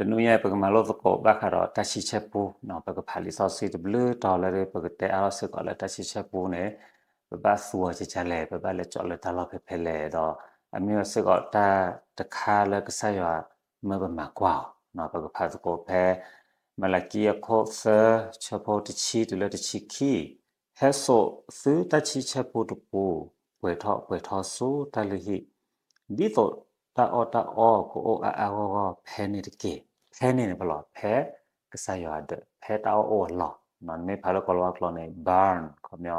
တနွံညါအံၤ ပကမၤလိသကိးဘၣ်ဃးဒီးတၢ်ဆံဆဲပူ, ပကဖးလံာ်စီဆှံတဘျုးတီၤလၢ ပကတဲအါထီၣ်စ့ၢ်ကီးလၢတၢ်ဆံဆဲပူန့ၣ် ပဘၣ်သူအီၤကကလဲၣ်, ပဘၣ်လဲၤကၠီၤလၢတၢ်လီၢ်ဖဲဖဲလဲၣ်, ဒီးအမ့ၢ်ဝဲစ့ၢ်ကီးတၢ်တခါလၢကစၢ်ယွၤမၢပမၤကွၢ်အီၤ, ပကဖးသကိးဖဲ မလၤကံအခိၣ်သၢ ဆၢဖိတဆံတုၤလၢတဆံခံ, ဟဲစိာ်သုတၢ်ဆံဆဲပူတပူ, ပှဲၤထီၣ်ပှဲၤထီဆူတၢ်လုၢ်ဟံၣ်, ဒ်သိးတၢ်အီၣ်တၢ်အီကအိၣ်အါအါဂီၢ်ဂီၢ်ဖဲန့ၣ်တက့ၢ်. ဖဲန့ၣ်န့ၣ်ဖဲလဲၣ်, ဖဲကစၢ်ယွၤဒၢး, ဖဲတၢ်အီၣ်အိၣ်အလီၢ်, နမ့ၢ်ဖးလၢကီၤလၤဝါကျိာ်န့ၣ် barn ခီပညီ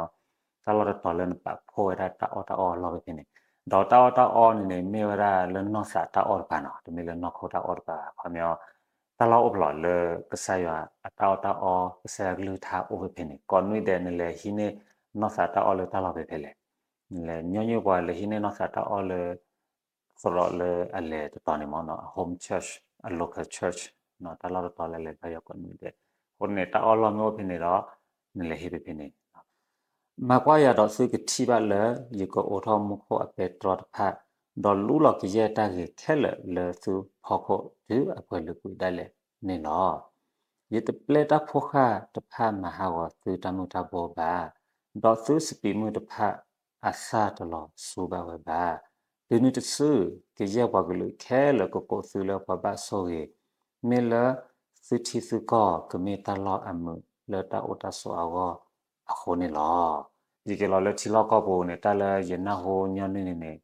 တၢ်လီၢ်တတီၤလၢနပာ်ဖှိၣ်ဝဲဒၣ်တၢ်အီၣ်တၢ်အီအလီၢ်ဖဲဖဲန့ၣ်, ဒီးတၢ်အီၣ်တၢ်အီန့ၣ်န့ၣ် မ့ၢ်ဝဲဒၣ်လၢနီၢ်သးတၢ်အီၣ်တပၤနီၤ, တမ့ၢ်လၢနီၢ်ခိတၢ်အီၣ်တပၤဘၣ်, ခီပညီ တၢ်လီၢ်အိၣ်ဖဲလဲၣ်လၢကစၢ်ယွၤအတၢ်အီၣ်တၢ်အီ ကစၢ်ယွၤကလုၢ်ကထါအိၣ်ဖဲဖဲန့ၣ်, ကိးနွံဒဲးနလဲၤဟံးန့ၢ်နီၢ်သးတၢ်အီၣ်လၢတၢ်လီၢ်ဖဲဖဲလဲၣ်, နလဲၤညီနုၢ်ပှၤလဲၤဟံးန့ၢ်နီၢ်သးတၢ်အီၣ်လၢ သရိာ်လၢအလဲၤတတီၤန့ၣ်မ့ၢ်နီၤ, a home church, a local church, တၢ်လီၢ်တတီၤလၢလဲၤဘါယွၤကိးနွံဒဲး, အဃိန့ၣ် တၢ်အီၣ်လီၢ်မ့ၢ်အိၣ်ဖဲန့ၣ်ဒီး နလဲၤဟံးဖဲဖဲန့ၣ် မၤကွၢ်ယၤဒီးသုကထံၣ်ဘၣ်လၢ ယကအိးထီၣ်မူခိၣ်အပဲတြီတဖၣ်, ဒီးလူလီၤကယဲၢ်တၢ်ဂ့ၤခဲလၢာ်လၢသုဖီခိၣ်တုၤအပှဲၤလုာ်ကွံာ်ဒၣ်လဲာ်န့ၣ်လီၤ. ယတပျဲတၢ်ဖိဃၢ်တဖၣ်မၤဟးဂီၤသုတၢ်မုၢ်တၢ်ဘိဘၣ်, ဒီးသုစပံးမုၢ်တဖၣ်အသၣ်တလီၤဆူဘၣ်ဝဲဘၣ်. တုၤနုၤတစု ကယဲၢ်ပှၤကလုာ်ခဲလၢာ်ကကိးသုလၢပှၤဘၣ်ဆိၣ်ဂ့ၤ, မ့ၢ်လၢသုထံသုကီၢ်ကမ့ၢ်တၢ်လီၢ်အမုာ်လၢတၢ်အိၣ်တၢ်ဆိးအဂီၢ်အဃိန့ၣ်လီၤ. ယက့ၤလီၤလၢထံလီၢ်ကီၢ်ပူၤန့ၣ် တၢ်လၢယနၢ်ဟူညီနုၢ်န့ၣ်န့ၣ်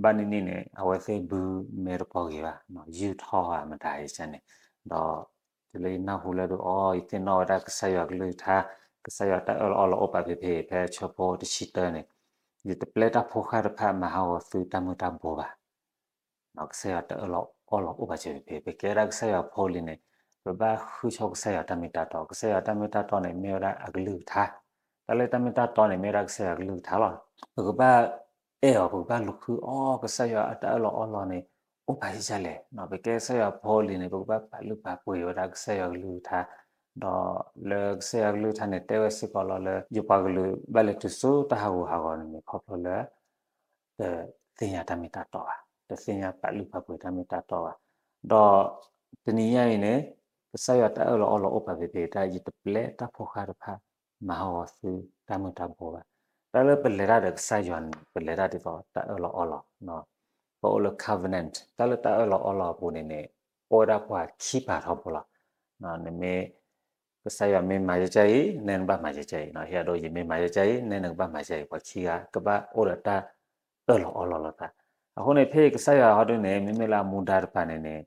ဘၣ်နံၣ်နံၣ်န့ၣ် အဝဲသ့ၣ်ဘုမ့ၢ်တပီၢ်ဂ့ၤဘၣ်, ယူၢ်ထီၣ်ဧါမတၤယကန့ၣ်, ဒီးတုၤလၢယနၢ်ဟူလၢဒုးအီၤ ယသ့ၣ်နီၣ်ဝဲဒၣ်ကစၢ်ယွၤကလုၢ်ကထါ, ကစၢ်ယွၤတၢ်အၢၣ်လီၤအီလီၤအိၣ်ပာ်ဖဲဖဲ ဖဲဆၢဖိတဆံတၢန့ၣ်, ယတပျဲတၢ်ဖိဃၢ်တဖၣ်မၤဟးဂီၤသုတၢ်မုၢ်တၢ်ဘိဘၣ်. ကစၢ်ယွၤတၢ်အၢၣ်လီၤအီလီၤအိၣ်ပာ်စၢၤဖဲဖဲ ပကဲဒၣ်ကစၢ်ယွၤဖိလံၤန့ၣ် ပဘၣ်ဃုဆိကစၢ်ယွၤတၢ်မ့ၢ်တၢ်တီ, ကစၢ်ယွၤတၢ်မ့ၢ်တၢ်တီန့ၣ် မ့ၢ်ဝဲဒၣ်အကလုၢ်ကထါ, တၢ်လၢတၢ်မ့ၢ်တၢ်တီန့ၣ် မ့ၢ်ဝဲဒၣ်ကစၢ်ယွၤကလုၢ်ကထါလီၤ. ပကဘၣ်အဲၣ်အီၤ ပကဘၣ်လူၤဃုအီၤ ကစၢ်ယွၤအတၢ်အၢၣ်လီၤအီလီၤန့ၣ် အိၣ်ပာ်စၢၤလဲၣ်, ပကဲကစၢ်ယွၤဖိလံၤန့ၣ် ပကဘၣ်ပာ်လုၢ်ပာ်ပှ့ၤဝဲဒၣ်ကစၢ်ယွၤကလုၢ်ကထါ, ဒီးလၢကစၢ်ယွၤကလုၢ်ကထါန့ၣ် တဲဝဲစ့ၢ်ကီးလီၤလၢ ယပှၤကလုာ်ဘၣ်လဲၤတုၤဆူတၢ်ဟးဂူာ်ဟးဂီၤန့ၣ်န့ၣ် ခီဖျိလၢ တသ့ၣ်ညါတၢ်မ့ၢ်တၢ်တီဘၣ်, တသ့ၣ်ညါပာ်လုၢ်ပာ်ပှ့ၤတၢ်မ့ၢ်တၢ်တီဘၣ်, ဒီးတနံၤညါအံၤန့ၣ် ကစၢ်ယွၤတၢ်အၢၣ်လီၤအီလီၤအိၣ်ပာ်ဖဲဖဲ တၢ်ယတပျဲတၢ်ဖိဃၢ်တဖၣ် မၤဟးဂီၤသုတၢ်မုၢ်တၢ်ဘိဘၣ်. တၢ်လၢပလဲၤတၢ်ဒီးကစၢ်ယွၤန့ၣ် ပလဲၤတၢ်ဒ်သိးတၢ်အၢၣ်လီၤအီလီၤ, ပအိၣ်လၢ covenant, တၢ်လၢတၢ်အၢၣ်လီၤအီလီၤအပူၤန့ၣ်န့ၣ် အိၣ်ဝဲဒၣ်ပှၤခံပၤထီဘိလီၤ. နမ့ၢ် ကစၢ်ယွၤမ့ၢ်မၤယကၢ်အံၤ နဲနဘၣ်မၤယကၢ်အံၤ, ဟ့ၣ်အဒိ ယမ့ၢ်မၤယကၢ်အံၤ နဲနကဘၣ်မၤယကၢ်အံၤ, ပှၤခံဂၤကဘၣ်အိၣ်ဒီးတၢ်အၢၣ်လီၤအီလီၤလိာ်သး. အဃိန့ၣ် ဖဲအံၤကစၢ်ယွၤဟီဒုန့ၣ် မ့မ့ၢ်လၢအမူဒါတပၤန့ၣ်န့ၣ်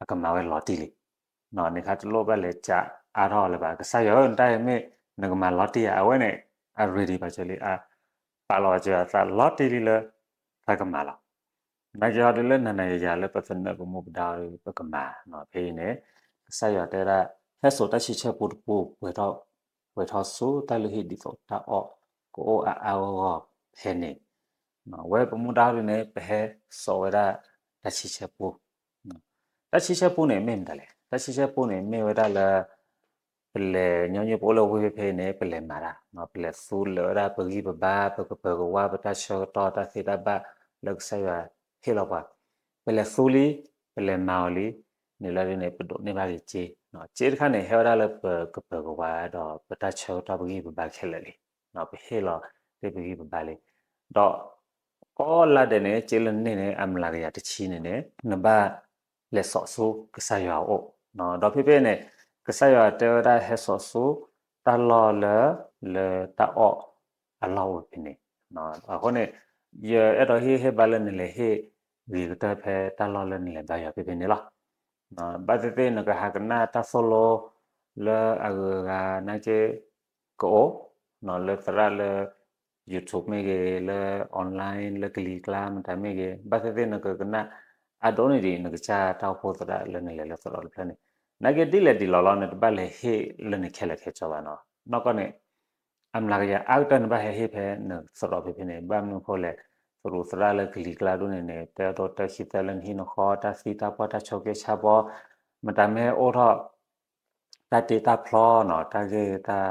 အကမၤဝဲလီၤတံၢ်လံ. နခါတလိၣ်ဘၣ်လဲၤကးအါထီၣ်လၢၤဘၣ်, ကစၢ်ယွၤဧၢ နတၢ်အံၤမ့ၢ်နကမၤလီၤတံၢ်ဧါ, အဝဲန့ၣ် အ ready ပာ်စၢၤလံ, အပာ်လီၤပာ်စၢၤအသးလီၤတံၢ်လံလၢ သးကမၤလီၤ. နာ်က့ဟီဒုလၢနၤနၤယၤယၤလၢပသနၢၣ်ပမူပဒါအီၤဒီး ပကမၤ, ဖဲအံၤန့ၣ် ကစၢ်ယွၤတဲဝဲဒၣ် ဟဲစိာ်တၢ်ဆံဆဲပူတပူ ပှဲၤထီၣ် ပှဲၤထီၣ်ဆူတၢ်လုၢ်ဟံၣ်ဒ်သိးတၢ်အီၣ်ကအိၣ်အါအါဂီၢ်ဂီၢ်ဖဲန့ၣ်, ဝဲပမူဒါအီၤဒုန့ၣ် ပဟဲစိာ်ဝဲဒၣ်တၢ်ဆံဆဲပူ တၢ်ဆံဆဲပူန့ၣ်မ့ၢ်မတၤလဲၣ်, တၢ်ဆံဆဲပူန့ၣ်မ့ၢ်ဝဲဒၣ်လၢ ပလဲၤညီနုၢ်ပအိၣ်လၢဝ့ၢ်ဖဲဖဲအံၤန့ၣ် ပလဲၤမၤတၢ်, ပလဲၤသူလၢာ်ဝဲဒၣ်ပဂံၢ်ပဘါ ပကပၢၤကဝါ ပတၢ်ဆၢကတီၢ်တၢ်သ့တၢ်ဘၣ်လၢကစၢ်ယွၤဟ့ၣ်လီၤပှၤ, ပလဲၤသူလံ ပလဲၤမၤအီၤလံ, န့ၣ်လီၤဒုန့ၣ် ပဒိးန့ၢ်ဘၣ်က့ၤစ့, စ့တခါန့ၣ် ဟဲဝဲဒၣ်လၢပကပၢၤကဝါဒီးပတၢ်ဆၢကတီၢ်ပဂံၢ်ပဘါခဲလၢာ်လံ, ပဟ့ၣ်လီၤတ့ၢ်ပဂံၢ်ပဘါလံ, ဒီး ကိးလါဒဲးန့ၣ် စ့လၢန့ၣ်န့ၣ် အမျးကယၤတဆံန့ၣ်န့ၣ် နဘၣ်လဲၤစိာ်ဆူကစၢ်ယွၤအအိၣ်, ဒီးဖဲဖဲန့ၣ် ကစၢ်ယွၤတဲဝဲဒၣ်ဟဲစိာ်ဆူတၢ်လီၢ်လၢ လၢတၢ်အီၣ်အလီၢ်အိၣ်ဖဲန့ၣ်, အဃိန့ၣ် ယအဲၣ်ဒိးဟ့ၣ်ဟ့ၣ်ဘါလၢနလဲၤဟ့ၣ်ဂ့ၤကတၢၢ်ဖဲတၢ်လီၢ်လၢနလဲၤဘါယွၤဖဲဖဲန့ၣ်လီၤ. ဘၣ်သ့ၣ်သ့ၣ်နကဟးကနၣ်တၢ်သိၣ်လိ လၢအဂုၤအဂၤနာ်က့ ကအိၣ် လၢသရၣ်လၢ YouTube မ့ၢ်ဂ့ၤ လၢ online လၢကလံၤကျါမတၤမ့ၢ်ဂ့ၤ ဘၣ်သ့ၣ်သ့ၣ်နကကနၣ် အဒိန့ၣ်ဒံး နကစၢ်တၢ်အိၣ်ဖှိၣ်သရၣ်လၢနလဲၤလၢသရိာ်တဖျၢၣ်န့ၣ် နာ်က့ဒ်လဲၣ်ဒ်လဲၣ်လီၤ နတဘၣ်လဲၤဟ့ၣ်လၢနခဲလၢာ်ခဲဆ့ဘၣ်နီၤ. နီၢ်ကီၢ်န့ၣ် အမျးကယၤအါကတၢၢ်နဘၣ်ဟဲဟ့ၣ်ဖဲနသရိာ်ဖဲဖဲန့ၣ် ဘၣ်မနုၤအဃိလဲၣ် သရူးသရၣ်လၢကလံၤကျါဒိၣ်န့ၣ်န့ၣ် တဲအဒိတၢ်ခံသၢလၢနဟံၣ်နဃီ တၢ်သံတၢ်ပှၢ်တၢ်ဆိးက့ဆါဘီ မတၤမ့ၢ်ဟဲအိၣ်ထီၣ် တၢ်တ့တၢ်ဖျီနီၤ တၢ်ဂ့ၢ်တၢ်ကီတၢ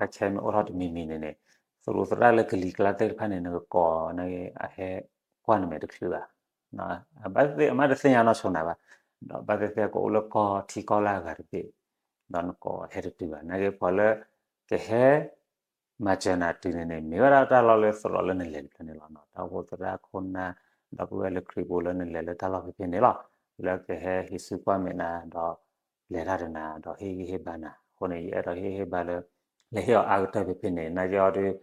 ်ခဲမ့ၢ်အိၣ်ထီၣ်တမံၤမံၤန့ၣ်န့ၣ် သရူးသရၣ်လၢကလံၤကျါသ့ၣ်တဖၣ်န့ၣ် နကကိးန့ၣ် အဟဲကွၢ်နမဲာ်တချုးဘၣ်. ဘၣ်သ့ၣ်သ့ၣ်အမ့ၢ်တသ့ၣ်ညါနီၢ်ဆိနၤဘၣ်. ဒီးဘၣ်သ့ၣ်သ့ၣ်ကအိၣ်လၢကီၢ်ထံကီၢ်လၢအဂၤတဘ့ၣ်, ဒီးနကိးဟဲတတုၤဘၣ်. နာ်က့ပှၤလၢ ကဟဲ မၤစၢၤနၤတုၤန့ၣ်န့ၣ် မ့ၢ်ဝဲဒၣ်တၢ်လီၢ်လၢသရိာ်လၢနလဲၤတဖျၢၣ်န့ၣ်လီၤ. တၢ်အိၣ်ဖှိၣ်သရၣ်ခိၣ်နၢ် ဒီပုၢ်ဝဲၢ်လၢခရံာ်ဖိလၢနလဲၤလၢတၢ်လီၢ်ဖဲဖဲန့ၣ်လီၤ. လၢကဟဲဟ့ၣ်ဆူၣ်ကွၢ်မဲာ်နၤ ဒီး လဲၤတၢ်ဒီးနၤ ဒီးဟ့ၣ်ဂံၢ်ဟ့ၣ်ဘါနၤ. အဃိန့ၣ် ယအဲၣ်ဒိးဟ့ၣ်ဂံၢ်ဟ့ၣ်ဘါလၢ လဲၤဟ့ၣ်အီၤအါကတၢၢ်ဖဲဖဲန့ၣ် နာ်က့အီၤဒီး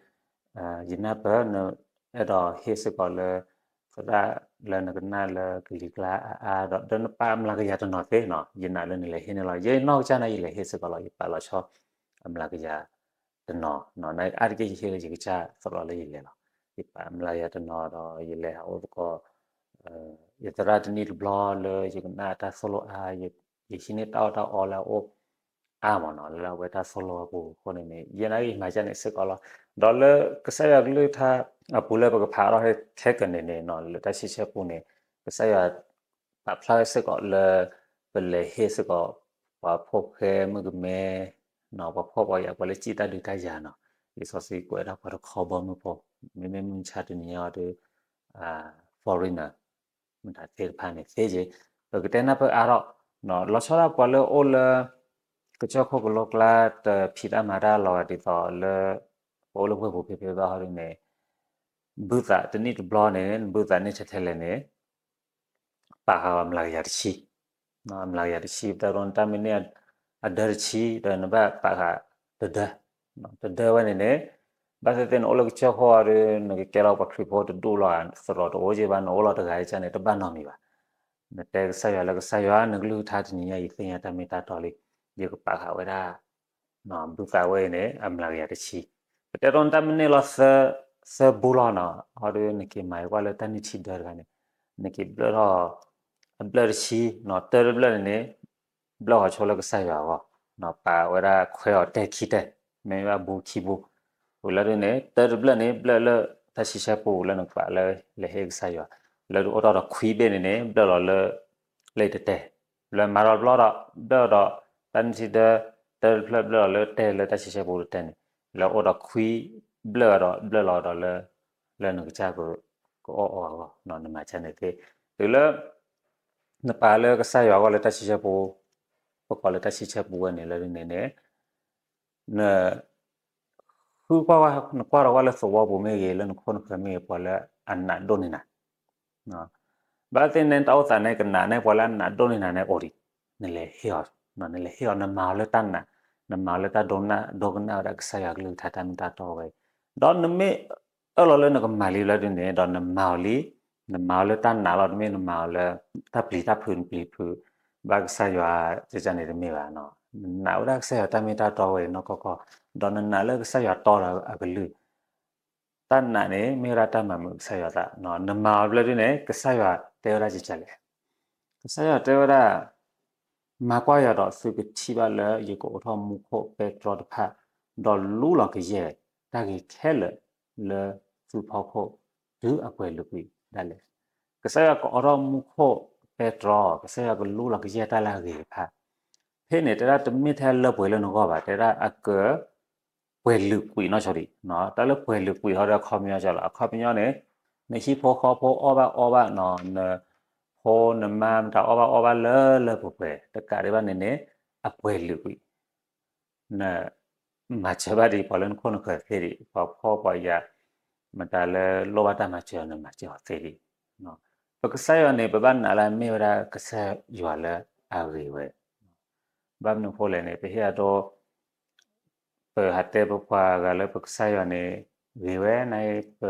ယနၢ်ပၢၢ် နအဲၣ်ဒိးဟ့ၣ်စ့ၢ်ကီးလၢ သရၣ်လၢနကနၣ်လၢကလံၤကျါအါအါဒီး ဒီးနပာ်အမျးကယၤတနီၤသ့နီၤ ယနာ်လၢနလဲၤဟ့ၣ်န့ၣ်လီၤ. ယနီၢ်ကစၢ်န့ၣ် ယလဲၤဟ့ၣ်စ့ၢ်ကီးလီၤ ယပာ်လီၤဆီ အမျးကယၤတနီၤ, အါတက့ၢ်ယဟ့ၣ်လၢယကစၢ်သရိာ်လၢယလဲၤလီၤ. ယပာ်အမျးကယၤတနီၤဒီး ယလဲၤဟးအိၣ်သကိး ယသရၣ်တနံၣ်တဘျီလၢယကနၣ်တၢ်သိၣ်လိအါ, ယဟံးန့ၢ်တၢ်အီၣ်တၢ်အီလၢအအိၣ်အါမးနီၤ လၢအဝဲတၢ်သိၣ်လိအပူၤအဃိန့ၣ်န့ၣ် ယနာ်က့ယမၤဒ်န့ၣ်စ့ၢ်ကီးလီၤ. ဒီးလၢကစၢ်ယွၤကလုၢ်ကထါအပူၤလၢပကဖးထီၣ်ခဲကနံၣ်န့ၣ်နီၤ လၢတၢ်စံးဆၢပူၤန့ၣ် ကစၢ်ယွၤ ပာ်ဖျါဝဲစ့ၢ်ကီးလၢ ပလဲၤဟ့ၣ်စ့ၢ်ကီး ပှၤဖှီၣ်ဃဲမုၣ်ကမဲ ပှၤဖှီၣ်ပှၤယာ် ပှၤလၢစံးတၢ်ဒုးတၢ်ယၤနီၤ, လံာ်စီဆှံကွဲးဒၣ်ပှၤတခီဘီမုၢ်ဖိ, မ့မ့ၢ်မုၢ်မဆါတနံၤအံၤဒီး foreigner မတၤသ့ၣ်တဖၣ်န့ၣ်သ့က့ၤ, ပကတဲနၢ်ပၢၢ်အါထီၣ်, လီၤဆီဒၣ်ပှၤလၢအိၣ်လၢ ကစၢၢ်ခိၣ်ကလိကျါ တဖံးတၢ်မၤတၢ်လီၤဂာ်ဒ်သိးလၢ ပအိၣ်လၢဝ့ၢ်ပူၤဖဲဖဲဘၣ်ဟီဒ်န့ၣ် ဘုသးတနံၣ်တဘျီန့ၣ် ဘုသးန့ၢ်ထဲထဲလဲၣ်န့ၣ် ပာ်ဃာ်အမျးကယၤတဆံ, အမျးကယၤတဆံ ပတဲဒိနတၢ်မ့ၢ်န့ၢ် အဒၢတဆံ ဒီးနဘၣ်ပာ်ဃာ်တဒၢ, တဒၢဝဲန့ၣ်န့ၣ် ဘၣ်သ့ၣ်သ့ၣ်နအိၣ်လၢကစၢၢ်ခိၣ်အီၤဒီး နကကဲလီၤပှၤခရံာ်ဖိတဒူၣ်လီၤ သရိာ်တအိၣ်က့ဘၣ် နအိၣ်လီၤတဂၤအံၤန့ၣ် တဘၣ်နီတမံၤဘၣ်. နတဲကစၢ်ယွၤလၢကစၢ်ယွၤ နကလုၢ်ကထါတနံၤညါအံၤ ယသ့ၣ်ညါတၢ်မ့ၢ်တၢ်တီလံ, ယကပာ်ဃာ်ဝဲဒၣ် ဘုသးဝဲအံၤန့ၣ် အမျးကယၤတဆံ, ပတဲဒိနတၢ်မ့ၢ်န့ၢ်လီၤ သၢဘိလီၤနီၤ, အီၤဒီးနက့ၤမၤကွၢ်လၢတၢ်နုၢ်ထံဒၢတဂၤန့ၣ် နက့ၤဘျၢၣ်ထီၣ် အဘျၢၣ်တဆံ, တၢတဘျၢၣ်န့ၣ်န့ၣ် ဘျၢၣ်အီၤဆိလၢကစၢ်ယွၤအဂီၢ်, ပာ်ဝဲဒၣ်ခွဲးအီၤတဲာ်ခံတဲာ်, မ့ၢ်ဘၣ်ဘိခံဘိ, ဝံၤလၢဒ်န့ၣ် တၢတဘျၢၣ်န့ၣ် ဘျၢၣ်လၢတၢ်ဆံဆဲပူၤလၢနကပာ်လၢလဲၤဟ့ၣ်ကစၢ်ယွၤ, လၢဒ်အိၣ်ထီၣ်ဒီးခွံဘ့ၣ်န့ၣ်န့ၣ် ဘျၢၣ်လီၤလၢ လၢယတတဲာ်, လၢမၤဒီးတဘျီဒီး ဘျၢၣ်ဒီး တၢ်နုၢ်ထံဒၢ တၢတဖျၢၣ် ဘျၢၣ်လီၤလၢတဲာ်လၢတၢ်ဆံဆဲပူၤတတဲာ်န့ၣ်, လၢအိၣ်ဒီးခွံ ဘျၢၣ်ဒီး ဘျၢၣ်လီၤဒီးလၢ လၢနကစၢ် ကအီၣ်အီၤအဂီၢ် နမၤဒ်န့ၣ်သ့, တုၤလၢ နပာ်လၢကစၢ်ယွၤအဂီၢ်လၢတၢ်ဆံဆဲပူၤ, ပကိးလၢတၢ်ဆံဆဲပူၤဝဲန့ၣ်လၢဒ်န့ၣ်န့ၣ် န ဃုကွၢ်ဝဲ နကွၢ်ဒီးဝဲလၢသဝီပူၤမ့ၢ်ဂ့ၤ လၢနခိၣ်နဃၢၤမ့ၢ်ဂ့ၤ ပှၤလၢအနာ်ဒိၣ်န့ၢ်နၤ, ဘၣ်သ့ၣ်န့ၣ် တၢ်အိၣ်သးန့ၣ် ကနာ်န့ၢ်ပှၤလၢအနာ်ဒိၣ်န့ၢ်နၤန့ၣ်အိၣ်ဒံး, နလဲၤဟ့ၣ်အီၤ, နလဲၤဟ့ၣ်အီၤ နမၤအီၤလၢတၢ်နာ်, နမၤအီၤလၢတၢ်ဒိကနၣ်ဝဲဒၣ်ကစၢ်ယွၤကလုၢ်ကထါတၢ်မ့ၢ်တၢ်တီဝဲအံၤ, ဒီးနမ့ၢ်အၢၣ်လီၤလၢနကမၤလံလၢဒ်န့ၣ် ဒီးနမၤအီၤလံ, နမၤအီၤလၢတၢ်နာ်လီၤ တမ့ၢ်နမၤအီၤလၢ တၢ်ပျံၤတၢ်ဖုးနပျံၤဖုး ဘၣ်ကစၢ်ယွၤ ကန့ၣ်တမ့ၢ်ဘၣ်, နနာ်ဝဲဒၣ်ကစၢ်ယွၤတၢ်မ့ၢ်တၢ်တီဝဲအံၤနီၢ်ကီၢ်ကီၢ်, ဒီးနနာ်လၢကစၢ်ယွၤတီဒီးအကလုၢ် တၢ်နာ်န့ၣ် မ့ၢ်ဝဲဒၣ်တၢ်မၤမုာ်ကစၢ်ယွၤသး, နမၤအီၤဘျၢဒ်န့ၣ် ကစၢ်ယွၤတဲဝဲဒၣ်ကကလဲၣ်, ကစၢ်ယွၤတဲဝဲဒၣ် မၤကွၢ်ယွၤဒီးသုကထံၣ်ဘၣ်လၢယကအိးထီၣ်မူခိၣ်ပဲတြီတဖၣ်, ဒီးလူလီၤကယဲၢ်တၢ်ဂ့ၤခဲလၢာ်လၢသုဖီခိၣ်တုၤအပှဲၤလုာ်ကွံာ်ဒၣ်လဲာ်, ကစၢ်ယွၤကအိးထီၣ်မူခိၣ်ပဲတြီ, ကစၢ်ယွၤကလူလီၤကယဲၢ်တၢ်လၢအဂ့ၤတဖၣ်, ဖဲန့ၣ်တဲဒၣ်တမ့ၢ်ထဲလၢပှဲၤလၢနဂီၢ်ဘၣ်, တဲဒၣ်အက ပှဲၤလုာ်ကွံာ်နီၢ်ဆိဒံး, တၢ်လၢပှဲၤလုာ်ကွံာ်ဟီဒီးအခီပညီကလီၤ, အခီပညီန့ၣ် နဟံၣ်ဖိဃီဖိအီၣ်ဘၣ်အီဘၣ်နီၤ, နဖိနမါမတၤအီၣ်ဘၣ်အီဘၣ်လၢလၢပှဲၤပှဲၤ, တကးဒံးဘၣ်န့ၣ်န့ၣ် အပှဲၤလုာ်ကွံာ်, န မၤစၢၤဘၣ်ဒံးပှၤလၢနခိၣ်နဃၢၤသ့ဒံး, ပှၤဖှီၣ်ပှၤယာ် မတၤလၢလိၣ်ဘၣ်တၢ်မၤစၢၤအီၤ နမၤစၢၤအီၤသ့ဒံး, ပကစၢ်ယွၤန့ၣ် ပဘၣ်နာ်လၢအမ့ၢ်ဝဲဒၣ်ကစၢ်ယွၤလၢအဂ့ၤဝဲ, ဘၣ်မနုၤအဃိလဲၣ်န့ၣ် ပဟ့ၣ်အဒိ ပဟးတဲပပှၤဂၤလၢပကစၢ်ယွၤန့ၣ် ဂ့ၤဝဲ, နာ်က့ပ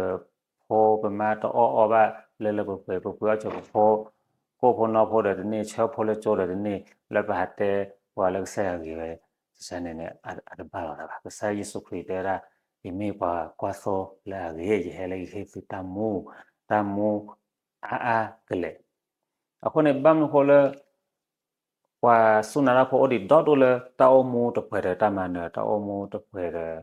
ဖိပမါတအီၣ်အီဘၣ်လၢလၢပှဲၤပှဲၤ, ပပှ့ၤအီၣ်ကၠီၤပဖိ ကိၣ်ဖိနီၢ်ဖိဒီးတန့ၢ်, ဆၢဖိလၢကၠိဒီးတန့ၢ်, လၢပဟးတဲပှၤလၢကစၢ်ယွၤဂ့ၤဝဲ ကစၢ်န့ၣ်န့ၣ် အတဘၣ်လီၤတၢ်ဘၣ်. ကစၢ်ယ့ၣ်ၡူးခရံာ်တဲဝဲဒၣ်, ယမ့ၢ်ပှၤကွၢ်သိလၢအဂ့ၤ, ယဟဲလၢယဟ့ၣ်သုတၢ်မူ, တၢ်မူအါအါကလဲာ်. အဃိန့ၣ် ဘၣ်မနုၤအဃိလၢ ပှၤစူၢ်နာ်တၢ်ဖိအိၣ်ဒံးဒီဒိၣ်လၢတၢ်အိၣ်မူတပှဲၤဒီးတၢ်မၤနၢၤ, တၢ်အိၣ်မူတပှဲၤဒီး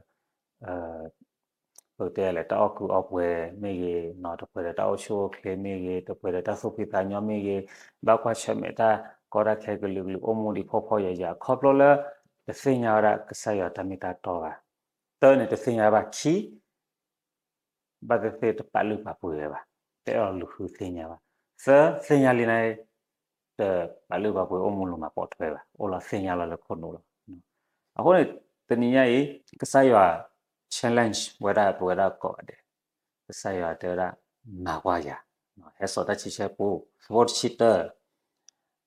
ပကတဲလဲၣ် တၢ်အီၣ်ကုးအီပှဲၤမ့ၢ်ဂ့ၤ, တပှဲၤဒီးတၢ်အိၣ်ဆူၣ်အိၣ်ချ့မ့ၢ်ဂ့ၤ, တပှဲၤဒီးတၢ်သူၣ်ဖှံသးညီမ့ၢ်ဂ့ၤ, ဘၣ်ကွၢ်ဆၢၣ်မဲာ်တၢ်ကီတၢ်ခဲကလုာ်ကလုာ် အိၣ်မူဒံးဖှီၣ်ဖှီၣ်ယာ်ယာ် ခီဖျိလၢတသ့ၣ်ညါဝဲဒၣ်ကစၢ်ယွၤတၢ်မ့ၢ်တၢ်တီဘၣ်. တၢ်န့ၣ်တသ့ၣ်ညါဘၣ်. ခံ ဘၣ်သ့ၣ်သ့ၣ်တပာ်လုၢ်ပာ်ပှ့ၤဝဲဘၣ်, တအဲၣ်ဒိးလူၤဃုသ့ၣ်ညါဘၣ်. သၢ သ့ၣ်ညါလံန့ၣ် တပာ်လုၢ်ပာ်ပှ့ၤအိၣ်မူလိာ်မၤပိာ်ထွဲဘၣ်, အိၣ်လီၤသ့ၣ်ညါလီၤလၢခိၣ်နူာ်လီၤ. အဃိန့ၣ် တနံၤညါအံၤ ကစၢ်ယွၤ challenge ဝဲဒၣ်ပဝဲဒၣ်ကိးဂၤဒဲး, ကစၢ်ယွၤတဲဝဲဒၣ် မၤကွၢ်ယၤ, ဟဲစိာ်တၢ်ဆံဆဲပူ, သဝီတဆံတၢ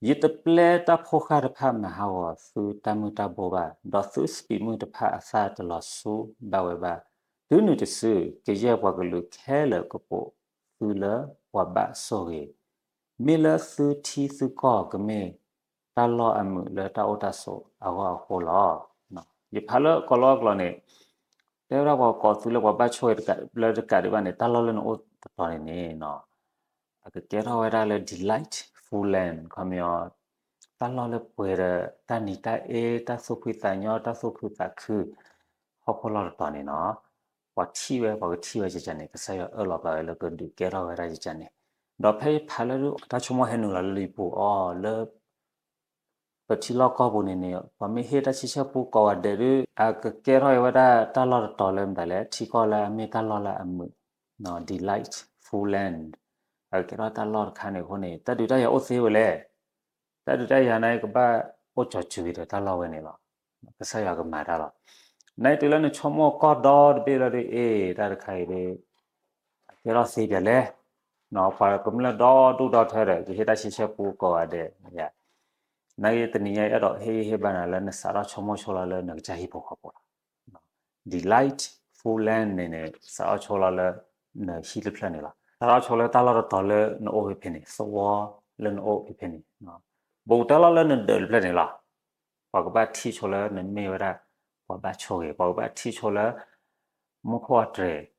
ယတပျဲတၢ်ဖိဃၢ်တဖၣ်မၤဟးဂီၤသုတၢ်မုၢ်တၢ်ဘိဘၣ်, ဒီးသုစပံးမုၢ်တဖၣ်အသၣ်တလီၤဆူဘၣ်ဝဲဘၣ်, တုၤနုၤတစု ကယဲၢ်ပှၤကလုာ်ခဲလၢာ်ကပိာ်သုလၢပှၤဘၣ်ဆိၣ်ဂ့ၤ, မ့ၢ်လၢသုထံသုကီၢ်ကမ့ၢ်တၢ်လီၢ်အမုာ်လၢတၢ်အိၣ်တၢ်ဆိးအဂီၢ်အဃိလီၤ. ယဖးလၢကီးလီအကျိာ်န့ၣ် တဲဝဲဒၣ်ပှၤကိးသုလၢပှၤဘၣ်ဆိၣ်ဂ့ၤလၢတကးဒံးဘၣ်န့ၣ် တၢ်လီၢ်လၢနအိၣ်တတီၤန့ၣ်န့ၣ် အကကဲထီၣ်ဝဲဒၣ်လၢ delightful land ခီပညီ တၢ်လီၢ်လၢပှဲၤဒီးတၢ်နံၤတၢ်အ့ တၢ်သူၣ်ဖှံသးညီ တၢ်သူၣ်ခုသးခု ဟီၣ်ခိၣ်လီၢ်တတီၤန့ၣ်နီၤ, ပှၤထံၣ်ဝဲ ပှၤကထံၣ်ဝဲကကန့ၣ် ကစၢ်ယွၤအၢၣ်လီၤပာ်ဝဲလၢကဒုးကဲထီၣ်ဝဲဒၣ်ကကန့ၣ်, ဒီးဖဲယဖးလၢတၢ်ဆိကမိၣ်ဟဲနုာ်လီၤလၢယပူၤအီၤလၢ ပထံလီၢ်ကီၢ်ပူၤန့ၣ်န့ၣ် ပှၤမ့ၢ်ဟ့ၣ်တၢ်ဆံဆဲပူကိးဂၤဒဲးဒီး အကကဲထီၣ်ဝဲဒၣ်တၢ်လီၢ်တတီၤလၢမတၤလဲၣ် ထံကီၢ်လၢအမ့ၢ်တၢ်လီၢ်လၢအမုာ် delightful land အကကဲထီၣ်တၢ်လီၢ်တခါန့ၣ်အဃိန့ၣ် တၢ်ဒုးတၢ်ယၤအိၣ်သ့ဝဲလဲၣ်, တၢ်ဒုးတၢ်ယၤန့ၣ်ကဘၣ်အိၣ်ကၠီၤစူၤက့ၤဒီးတၢ်လီၢ်ဝဲန့ၣ်လီၤ. ကစၢ်ယွၤကမၤတၢ်လီၤ. နတုၤလၢနဆိကမိၣ်ကီၢ်ဒီတဘ့ၣ်လၢဒ်အ့ၣ် တၢ်တခါအံၤဒီး အကဲထီၣ်သ့ပၠးလဲၣ်, ပှၤကမျၢၢ်ဒီဒူၣ်ဒီထၢဒီး ကဟ့ၣ်တၢ်ဆံဆဲပူကိးဂၤဒဲး, နာ်က့တနံၤညါအံၤ အဲၣ်ဒိးဟ့ၣ်ဂံၢ်ဟ့ၣ်ဘါနၤလၢနစးထီၣ်ဆိကမိၣ်ဆိလီၤလၢနကစၢ်ဟံၣ်ဖိဃီဖိလီၤ. delightful land န့ၣ်န့ၣ် စးထီၣ်ဆိလီၤလၢနဟံၣ်တဖျၢၣ်န့ၣ်လီၤ. စးထီၣ်ဆိလၢတၢ်လီၢ်တတီၤလၢနအိၣ်ဖဲဖဲန့ၣ် သဝီလၢနအိၣ်ဖဲဖဲန့ၣ်, ဘူးတၢ်လီၢ်လၢနဒၢးတဖျၢၣ်န့ၣ်လီၤ. ပှၤကဘၣ်ထံၣ်ဆိလၢနမ့ၢ်ဝဲဒၣ် ပှၤဘၣ်ဆိၣ်ဂ့ၤ, ပှၤကဘၣ်ထံၣ်ဆိလၢ မူခိၣ်အတြဲၤ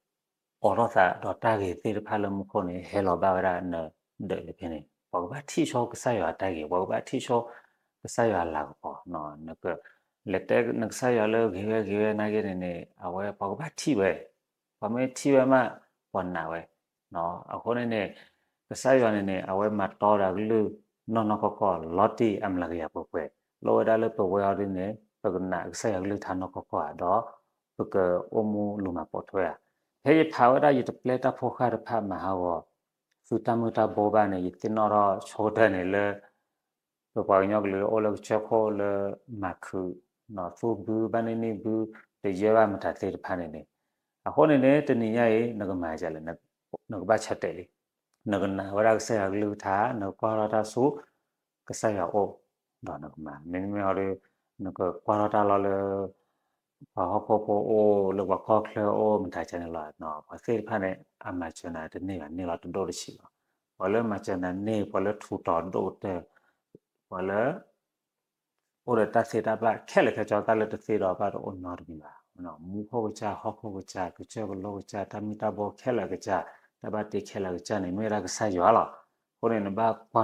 အိးထီၣ်သးဒီးတၢ်ဂ့ၤသ့ၣ်တဖၣ်လၢမူခိၣ်န့ၣ် ဟဲလီၤဘၣ်ဝဲဒၣ်နဒၢးတဖဲန့ၣ်, ပှၤကဘၣ်ထံၣ်ဆိကစၢ်ယွၤတၢ်ဂ့ၤ, ပှၤကဘၣ်ထံၣ်ဆိကစၢ်ယွၤလၤကပီၤ, နကလဲၤတဲနကစၢ်ယွၤလၢဂ့ၤဝဲဂ့ၤဝဲနာ်က့န့ၣ်န့ၣ် အဝဲပှၤကဘၣ်ထံၣ်ဝဲ, ပှၤမ့ၢ်ထံၣ်ဝဲမး ပှၤနာ်ဝဲ အဃိန့ၣ်န့ၣ် ကစၢ်ယွၤန့ၣ်န့ၣ် အဝဲမၤတီဒီးအကလုၢ်နီၢ်နီၢ်ကီၢ်ကီၢ် လီၤတံၢ်အမျးကယၤပှဲၤပှဲၤ, လိၣ်ဝဲဒၣ်လၢပဝဲအီၤဒ်န့ၣ် ပကနာ်ကစၢ်ယွၤကလုၢ်ကထါနီၢ်ကီၢ်ကီၢ်ဧါ, ဒီးပကအိၣ်မူလိၤမၤပိာ်ထွဲဧါ. ဖဲယဖးဝဲဒၣ်ယတပျဲတၢ်ဖိဃၢ်တဖၣ်မၤဟးဂီၤ သုတၢ်မုၢ်တၢ်ဘိဘၣ်န့ၣ် ယသ့ၣ်နီၣ်ထီၣ်ဆိကတၢၢ်န့ၣ်လၢ ပပှၤကညီကလုာ်အိၣ်လၢကစၢၢ်ခိၣ်လၢမၤခုး သူၣ်ဘုဘၣ်န့ၢ်န့ၢ်ဘု တယၢဘၣ်မတၤသ့ၣ်တဖၣ်န့ၣ်န့ၣ်, အဃိန့ၣ်န့ၣ် တနံၤညါအံၤ နကမၤဒ်လဲၣ်, နကဘၣ်ဆၢတဲာ်လံ, နကနာ်ဝဲဒၣ်ကစၢ်ယွၤကလုၢ်ကထါ နကကွၢ်ထီၣ်တၢ်ဆူ ကစၢ်ယွၤအိၣ်, ဒီးနကမၤ မ့မ့ၢ်အီၤဒီး နကကွၢ်ထီၣ်တၢ်လီၢ်လၢ ပှၤဟီၣ်ခိၣ်ဖိအိၣ် လၢပှၤကီၢ်ချၢအိၣ်မတၤကန့ၣ်လီၤ. ပှၤသ့ၣ်တဖၣ်န့ၣ် အမၤစၢၤနၤတန့ၢ်ဘၣ်န့ၢ်လီၤတဒိၣ်တဆံးလီၤ. ပှၤလၢမၤစၢၤနၤန့ၢ် ပှၤလၢထူးတီၤဒိၣ်ကတၢၢ်, ပှၤလၢ အိၣ်ဒီးတၢ်သ့တၢ်ဘၣ်ခဲလၢာ်ခဲဆ့ တၢ်လၢတသ့ဒီးဘၣ်တအိၣ်နီတမံၤဘၣ်. မူခိၣ်ကစၢ် ဟီၣ်ခိၣ်ကစၢ် ကစၢၢ်ကလိကစၢ် တၢ်မုၢ်တၢ်ဘိခဲလၢာ်ကစၢ် တၢ်ဘၣ်တ့ခဲလၢာ်ကစၢ်န့ၣ် မ့ၢ်ဝဲဒၣ်ကစၢ်ယွၤလီၤ. အဃိန့ၣ် နဘၣ်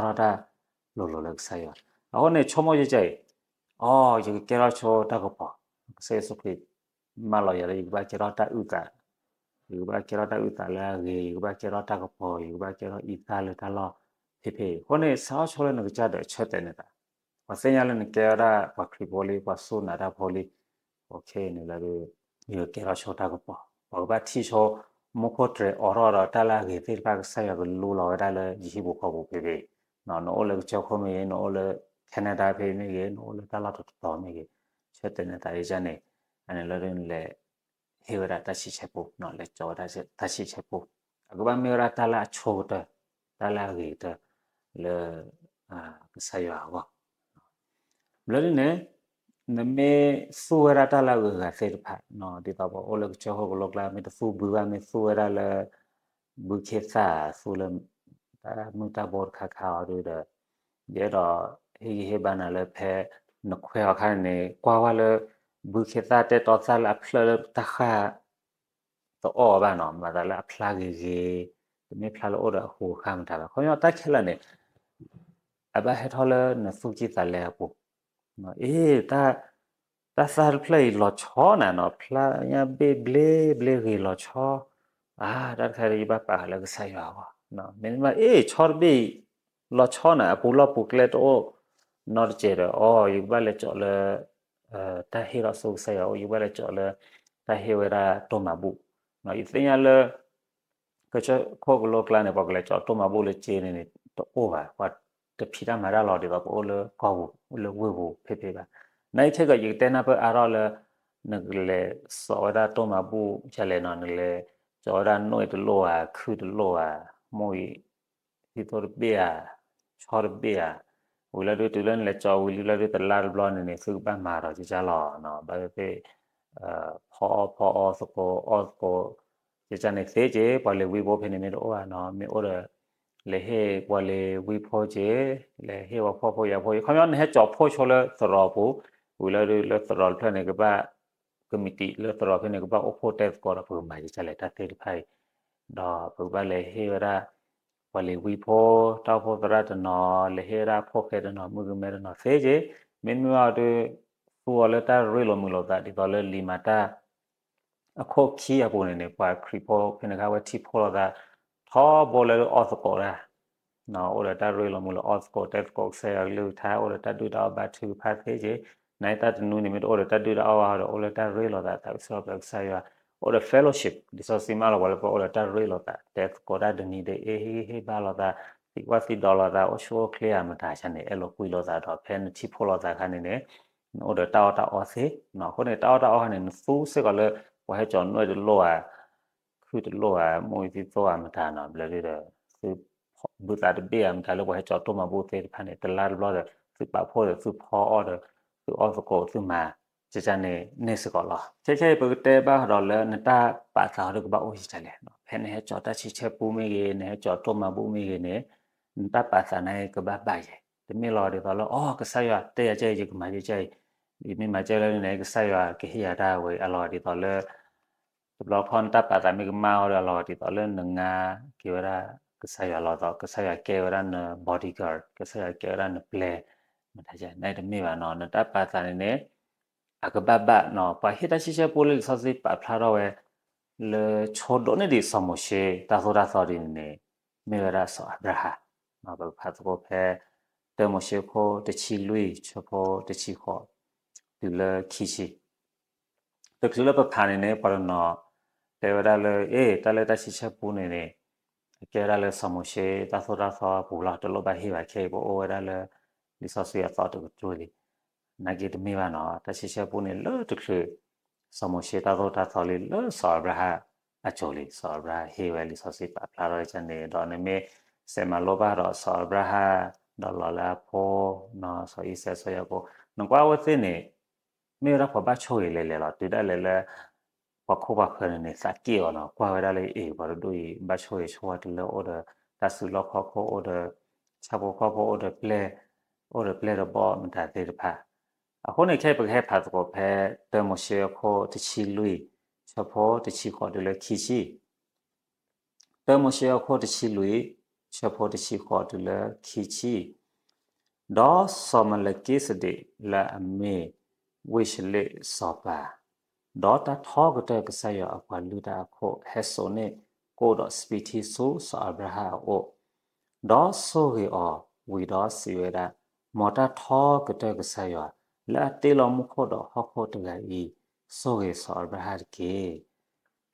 ကွၢ်ထီၣ်တၢ်လိၤလိၤလၢကစၢ်ယွၤ. အဃိန့ၣ် ဆိကမိၣ်ယဲကဲအံၤ, အိ ယကကဲထီၣ်ဆိတၢ်ကပီၤ, ကစၢ်ယ့ၣ်ၡူးခရံာ် မၢလီၤယၤလၢယကဘၣ်ကဲထီၣ်တၢ်အုၣ်သး, ယကဘၣ်ကဲထီၣ်တၢ်အုၣ်သးလၢအဂ့ၤ, ယကဘၣ်ကဲထီၣ်တၢ်ကပီၤ, ယကဘၣ်ကဲထီၣ်အံသၣ်လၢတၢ်လီၢ်ဖဲဖဲအံၤ. အဃိန့ၣ် စးထီၣ်ဆိလၢနကစၢ်ဒီးဆၢတဲာ်န့ၢ်သး, ပှၤသ့ၣ်ညါလၢနကဲဝဲဒၣ်ပှၤခရံာ်ဖိလံ ပှၤစူၢ်နာ်တၢ်ဖိလံ, အဃိန့ၣ်လၢ ယကကဲထီၣ်ဆိတၢ်ကပီၤ, ပှၤကဘၣ်ထံၣ်ဆိ မူခိၣ်တြဲၤအိးထီၣ်ဒီးတၢ်လၢအဂ့ၤသ့ၣ်တဖၣ် ကစၢ်ယွၤကလူလီၤဝဲဒၣ်လၢယဟံၣ်ပူၤဃီပူၤဖဲဖဲအံၤ, နအိၣ်လၢကစၢၢ်ခိၣ်မ့ၢ်ဂ့ၤ, နအိၣ်လၢ Canada ဖဲမ့ၢ်ဂ့ၤ, နအိၣ်လၢတၢ်လီၢ်တတီၤမ့ၢ်ဂ့ၤ, ဆၢတဲာ်န့ၢ်သးယဲန့ၣ်, အန့ၣ်လၢနလဲၤ ဟ့ၣ်ဝဲဒၣ်တၢ်ဆံဆဲပူ, လဲၤကၠီဝဲဒၣ်တၢ်ဆံဆဲပူ, အကဘၣ်မ့ၢ်ဝဲဒၣ်တၢ်လၢအဆိကတၢၢ်, တၢ်လၢအဂ့ၤကတၢၢ် လၢ ကစၢ်ယွၤအဂီၢ်. ဘျီဒ်န့ၣ် နမ့ၢ်သူဝဲဒၣ်တၢ်လၢအဂုၤအဂၤသ့ၣ်တဖၣ်, ဒ်သိးပှၤအိၣ်လၢကစၢၢ်ခိၣ်ကလိကျါ မ့ၢ်တသူဘုဘၣ် မ့ၢ်သူဝဲဒၣ်လၢ ဘုခ့သၣ်သူလၢ တၢ်မုၢ်တၢ်ဘိတခါခါအီၤဒီး ယအဲၣ်ဒိးဟ့ၣ်ဂံၢ်ဟ့ၣ်ဘါနၤလၢဖဲ နခွဲးအီၤခါန့ၣ်န့ၣ် ကွၢ်ဝဲလၢ ဘုခ့သၣ်တဲတီသၣ်လၢအဖျၢၣ်လၢတၢ်ဃၢ် တအီၣ်ဘၣ်နီၤ, မၤသးလၢအဖျါဂ့ၤဂ့ၤ, တမ့ၢ်ဖျါလၢအိၣ်ဒီးအဃိးဃၢ်မတၤဘၣ်. ခီပညီတၢ်ခဲလၢာ်န့ၣ် အဘၣ်ဟဲထီၣ်လၢနသူၣ်ကံၢ်သးလဲအပူၤ, အ့ တၢ်သၣ်တဖျၢၣ်အံၤလီၤဆီနၤနီၤ, ဖျါညါဘ့ၣ်ဘျ့ဘျ့ဂ့ၤလီၤဆီ, အါ တၢ်တခါဒီးယဘၣ်ပာ်ဃာ်လၢကစၢ်ယွၤအဂီၢ်, မ့တမ့ၢ် အ့ ဆီတဘ့ၣ်အံၤ လီၤဆီနၤ အပူၤလီၢ်ပူၤကျဲတအိၣ်နီတစဲးဒီး အိ ယကဘၣ်လဲၤကၠီလၢ တၢ်ဟ့ၣ်ထီၣ်စိကစၢ်ယွၤအိၣ်, ယကဘၣ်လဲၤကၠီလၢ တၢ်ဟ့ၣ်ဝဲဒၣ်တိၢ်မၤဘူၣ်, ယသ့ၣ်ညါလၢ ကစၢၢ်ခိၣ်ကလိကျါန့ၣ် ပှၤကလဲၤကၠီတိၢ်မၤဘူၣ်လၢစ့န့ၣ်န့ၣ် တအိၣ်ဘၣ်, ပှၤ တဖံးတၢ်မၤတၢ်လီၤ ဒ်သိးပအိၣ်လၢကီၢ်ပူၤ လၢဝ့ၢ်ပူၤဖဲဖဲဘၣ်. နာ်အံၤခဲကီး ယကတဲနၢ်ပၢၢ်အါထီၣ်လၢ နကလဲၤစိာ်ဝဲဒၣ်တိၢ်မၤဘူၣ်ဒ်လဲၣ်နီၤ, နလဲၤစိာ်ဝဲဒၣ်နိၣ်အံၤတလိၣ်ဧါ, ခုၣ်တလိၣ်ဧါ, မိၢ်အံၤ ဟံၣ်သိတဘ့ၣ်ဧါ, ဆီတဘ့ၣ်ဧါ, ဝံၤလီၤဒုးတုၤလၢနလဲၤစိာ်ဝံၤလံလီၤဒုး တလါတဘျီန့ၣ်န့ၣ် သုကဘၣ်မၤဒီးကကၢ်လီၤနီၤ. ဘၣ်သ့ၣ်သ့ၣ် ဖီအီၣ်ဖီအီသကိးအီသကိး ကကၢ်န့ၣ်သ့က့ၤ ပှၤလ့ၤဝံဖိဖဲန့ၣ်မ့ၢ်တအိၣ်ဘၣ်နီၤ, မ့ၢ်အိၣ်ဒီး လဲၤဟ့ၣ်ပှၤလ့ၤဝံဖိက့ၤ, လဲၤဟ့ၣ်ပှၤဖှီၣ်ဖိယာ်ဖိက့ၤ, ခီပညီနဟဲစိာ်ဖှိၣ်ဆိလၢသရိာ်ပူၤ, ဝံၤလီၤဒုးလၢသရိာ်တဖျၢၣ်န့ၣ် ကဘၣ် ကမံးတံာ်လၢသရိာ်ဖဲန့ၣ် ကဘၣ်အိၣ်ဖှိၣ်တဲသကိးဒီး ပကမၤကကၢ်လဲၣ်တၢ်သ့ၣ်တဖၣ်အံၤ, ဒီးပကဘၣ်လဲၤဟ့ၣ်ဝဲဒၣ် ပှၤလ့ၤဝံဖိ တၢ်အိၣ်ဖှိၣ်သရၣ်တနီၤ, လဲၤဟ့ၣ်ဝဲဒၣ်ဖိၣ်ဃဲတနီၤ မုၣ်ကမဲတနီၤသ့က့ၤ, မ့တမ့ၢ်ဘၣ်ဒီး သူအီၤလၢတၢ်ရ့လိာ်မုာ်လိာ်သး ဒ်သိးလၢလံာ်မၤတၢ် အခိၣ်ခံအပူၤန့ၣ်န့ၣ် ပှၤခရံာ်ဖိဖဲန့ၣ်အခါ အဝဲထံၣ်ဖှိၣ်လိာ်သး ထီဘိလၢအီသကိးတၢ်, အိၣ်ဒီးတၢ်ရ့လိာ်မုာ်လိာ်အီသကိး တဲသကိးကစၢ်ယွၤကလုၢ်ကထါ အိၣ်ဒီးတၢ်ဒုၣ်တၢ်အီၣ်ဘါထုကဖၣ်သ့က့ၤ, နတၢ်တနူန့ၣ် မ့ၢ်တအိၣ်ဒီးတၢ်ဒုၣ်တၢ်အီၣ်ဘၣ်ဒီး အိၣ်လၢတၢ်ရ့လိာ်သး သးကဆှီပၢၤကစၢ်ယွၤ, အိၣ်ဒီး fellowship လံာ်စီဆှံမၢလီၤပှၤလၢပှၤအိၣ်ဒီးတၢ်ရ့လိာ်သး တဲသကိးတၢ်တနံၤဒဲး အ့ဟ့ၣ်ဂံၢ်ဟ့ၣ်ဘါလိာ်သး သံကွၢ်သံဒိးလိာ်သး အိၣ်ဆူၣ်အိၣ်ချ့ဧါမတၤဆၣ်န့ၣ် အဲၣ်လိာ်ကွံလိာ်သးဒီး ဖဲနထံၣ်ဖှိၣ်လိာ်သးခါန့ၣ်န့ၣ် နအိၣ်ဒီးတၢ်အီၣ်တၢ်အီသ့, အဃိန့ၣ် တၢ်အီၣ်တၢ်အီခါန့ၣ် နသူစ့ၢ်ကီးလၢ ပှၤဟဲစိာ်နိၣ်တလိၣ်ဧါ, ခုၣ်တလိၣ်ဧါ, မိၢ်အံၤသံသိဧါမတၤနီၤ ဘျီဒုဒီး သု ဘုသးတဘ့ၣ်ဧါမတၤ လၢပှၤဟဲစိာ်တိၢ်မၤဘူၣ်သ့ၣ်တဖၣ်န့ၣ် တလါတဘျီဒီး သုပာ်ဖှိၣ်ဒီး သုဖီအီၣ်ဒီး သုအီၣ်သကိး သုမၤ ကကၢ်န့ၣ်န့ၣ်စ့ၢ်ကီးလီၤ. ခဲခဲအံၤ ပကတဲဘၣ်ဃးဒီးလၢ နတၢ်ပာ်သးဟီဒီးကဘၣ်အိၣ်ယံာ်တၢ်လဲၣ်. ဖဲနဟဲစိာ်တၢ်ဆံဆဲပူမ့ၢ်ဂ့ၤ, နဟဲစိာ်တိၢ်မၤဘူၣ်မ့ၢ်ဂ့ၤန့ၣ် နတၢ်ပာ်သးန့ၣ်ကဘၣ်ဘၣ်ယဲၢ်, တမ့ၢ်လီၤဒ်သိးလၢ အိ ကစၢ်ယွၤတဲယၤကဲအံၤ ယကမၤကကၢ်အံၤ, ယမ့ၢ်မၤကကၢ်လၢန့ၣ် ကစၢ်ယွၤကဟ့ၣ်ယၤတၢ်ဝဲအလီၢ်ဒ်သိးလၢ တဘျီခီနတၢ်ပာ်သးမ့ၢ်ကမၣ်အီၤဒီး အလီၢ်ဒ်သိးလၢနငါက့ၤဝဲဒၣ်ကစၢ်ယွၤလီၤသိး ကစၢ်ယွၤကဲဝဲဒၣ်န bodyguard ကစၢ်ယွၤကဲဝဲဒၣ်နပျဲၢ်, မတၤယဲၢ် နတမ့ၢ်ဘၣ်နီၤ နတၢ်ပာ်သးန့ၣ်န့ၣ် အကဘၣ်ဘၣ်နီၤ ပှၤဟ့ၣ်တၢ်ဆံဆဲပူလၢလံာ်စီဆှံပာ်ဖျါထီၣ်ဝဲ လၢဆိဒိးန့ၢ်ဒံးစီၤမိၤၡ့တၢ်သိၣ်တၢ်သီဒ်န့ၣ်န့ၣ် မ့ၢ်ဝဲဒၣ်စီၤအၤဘြၤဟၣ်, ပကဖးသကိးဖဲ တၢမိၤၡ့ခိၣ်တဆံလွံၢ် ဆၢဖိတဆံဃိး တုၤလၢခံဆံ တချုးလၢပဖးန့ၣ်န့ၣ် ပှၤတနီၤတဲဝဲဒၣ်လၢ အ့ တၢ်လၢတၢ်ဆံဆဲပူန့ၣ်န့ၣ် အကဲဝဲဒၣ်လၢစီၤမိၤၡ့တၢ်သိၣ်တၢ်သီပူၤလီၤ တလိၣ်ဘၣ်ဟ့ၣ်ဘၣ်ခဲအံၤ ပအိၣ်ဝဲဒၣ်လၢ လံာ်စီဆှံအသီတကတြူၢ်လံ. နာ်က့တမ့ၢ်ဘၣ်နီၤ တၢ်ဆံဆဲပူန့ၣ်လၢတချုး စီၤမိၤၡ့တၢ်သိၣ်တၢ်သီလံ လၢစီၤအၤဘြၤဟၣ်အစိၤလံ စီၤအၤဘြၤဟၣ်ဟ့ၣ်ဝဲလံာ်စီဆှံပာ်ဖျါထီၣ်ကန့ၣ် ဒီးနမ့ၢ်စဲးမၤလိဘၣ်ဒီးစီၤအၤဘြၤဟၣ် ဒီးလီၤလၢအဖိ စီၤအံၤစဲး စီၤယၤကိာ် နကွၢ်ဝဲသ့ၣ်န့ၣ် မ့ၢ်ဝဲဒၣ်ပှၤဘၣ်ဆိၣ်ဂ့ၤလဲၤလဲၤလီၤ တုၤဒၣ်လဲာ်လၢ ပှၤခိၣ်ပှၤဃၢၤန့ၣ်န့ၣ် သးက့ၣ်အီၤနီၤ ကွၢ်ဝဲဒၣ်လၢအ့ၣ် ပှၤတဒူၣ်အံၤ ဘၣ်ဆိၣ်ဂ့ၤဆိၣ်ဝါတုၤလၢအိၣ်ဒီး တၢ်စုလီၢ်ခီၣ်ခိၣ်အိၣ်ဒီး ဆၣ်ဖိကီၢ်ဖိအိၣ်ဒီးပျဲၢ် အိၣ်ဒီးပျဲၢ်ဒီးဘီၣ်မတၤသ့ၣ်တဖၣ်. အဃိန့ၣ် ခဲအံၤပကဟဲဖးသကိးဖဲ တၢမိၤၡ့အခိၣ်တဆံလွံၢ် ဆၢဖိတဆံဃိးတုၤလၢခံဆံ တၢမိၤၡ့အခိၣ်တဆံလွံၢ် ဆၢဖိတဆံဃိးတုၤလၢခံဆံ, ဒီးစီၤမလကံစဒ့းလၢအမ့ၢ်ဝ့ၢ်ၡလ့ၣ်စီၤပၤ, ဒီးတၢ်ထီကတၢၢ်ကစၢ်ယွၤအပှၤလုၢ်တၢ်အခိၣ် ဟဲစိာ်န့ၢ်ကိၣ်ဒီးစပံးထံဆူစီၤအၤဘြၤဟၣ်အအိၣ်, ဒီးဆိၣ်ဂ့ၤအီၤဝံၤဒီးစံးဝဲဒၣ်, မ်တၢ်ထီကတၢၢ်ကစၢ်ယွၤ လၢအတ့လီၤမူခိၣ်ဒီးဟီၣ်ခိၣ်တဂၤအံၤ ဆိၣ်ဂ့ၤစီၤအၤဘြၤဟၣ်တက့ၢ်.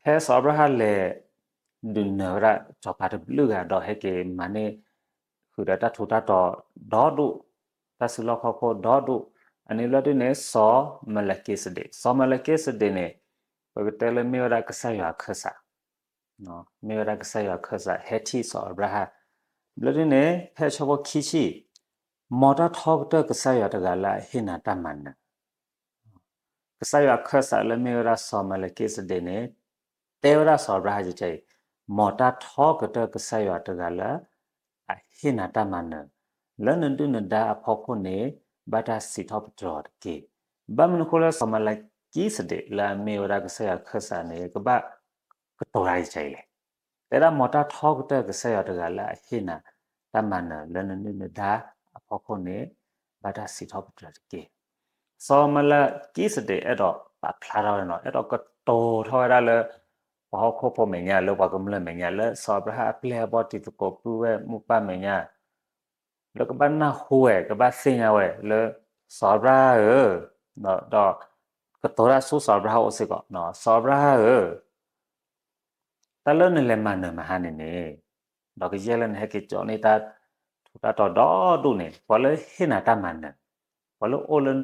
ဖဲစီၤအၤဘြၤဟၣ်လဲၤ ဒုးနၢၤဝဲဒၣ်စီၤပၤတဘျုးဂၤ ဒီးဟဲက့ၤမၤန့ၢ် ဃုာ်ဒီးတၢ်ထူးတၢ်တီၤဒီဒူၣ်, တၢ်စုလီၢ်ခီၣ်ခိၣ်ဒီဒူၣ်, အန့ၣ်ဘျီဒုန့ၣ် စီၤမလကံစဒ့း, စီၤမလကံစဒ့းန့ၣ် ပကတဲလၢမ့ၢ်ဝဲဒၣ်ကစၢ်ယွၤအခၢၣ်စး, မ့ၢ်ဝဲဒၣ်ကစၢ်ယွၤအခၢၣ်စး ဟဲထံၣ်စီၤအၤဘြၤဟၣ်, ဘျီဒုန့ၣ် ဖဲဆၢဖိခံဆံ, မ်တၢ်ထီကတၢၢ်ကစၢ်ယွၤတဂၤလၢအဟ့ၣ်နၤတၢ်မၤနၢၤ ကစၢ်ယွၤအခၢၣ်စးလၢမ့ၢ်ဝဲဒၣ်စီၤမလကံစဒ့းန့ၣ် တဲဝဲဒၣ်စီၤအၤဘြၤဟၣ်ကဲအံၤ, မ်တၢ်ထီကတၢၢ်ကစၢ်ယွၤတဂၤလၢ အဟ့ၣ်နၤတၢ်မၤနၢၤ လၢနဒုၣ်နဒါအဖီခိၣ်န့ၣ် ဘၣ်တၢ်စံးထီၣ်ပတြၢၤအီၤတက့ၢ်. ဘၣ်မနုၤအဃိလၢစီၤမလကံစဒ့းလၢအမ့ၢ်ဝဲဒၣ်ကစၢ်ယွၤအခၢၣ်စးန့ၣ် ကဘၣ်ကတိၤတၢ်အံၤလဲၣ်. တဲဒၣ်မ်တၢ်ထီကတၢၢ်ကစၢ်ယွၤတဂၤလၢအဟ့ၣ်နၤ တၢ်မၤနၢၤလၢနဒုၣ်နဒါအဖီခိၣ်န့ၣ် ဘၣ်တၢ်စံးထီၣ်ပတြၢၤတက့ၢ်. စီၤမလကံစဒ့းအဲၣ်ဒိးပာ်ဖျါထီၣ်ဝဲနီၤ, အဲၣ်ဒိးကတိၤထီၣ်ဝဲဒၣ်လၢ ပှၤဟီၣ်ခိၣ်ဖိမဲာ်ညါ လၢပှၤကမျၢၢ်မဲာ်ညါ လၢစီၤအၤဘြၤဟၣ်အပျဲၢ်အဘီၣ်တံၤသကိးပုၢ်ဝဲၢ်မိၢ်ပၢ်မဲာ်ညါ လၢကဘၣ်နၢ်ဟူဝဲ ကဘၣ်သ့ၣ်ညါဝဲလၢ စီၤအၤဘြၤဟၣ်ဧၢ, ဒီး ကတိၤတၢ်ဆူစီၤအၤဘြၤဟၣ်အအိၣ်စ့ၢ်ကီး, စီၤအၤဘြၤဟၣ်ဧၢ, တၢ်လၢနလဲၤမၤနၢၤမဟါန့ၣ်န့ၣ်, ဒီးကယဲၢ်လၢနဟဲက့ၤကၠီန့ၢ်တၢ်ထူး ပူၤတၢ်တီဒီဒူၣ်န့ၣ် ပှၤလၢဟ့ၣ်နၤတၢ်မၤနၢၤ, ပှၤလၢအိၣ်လၢ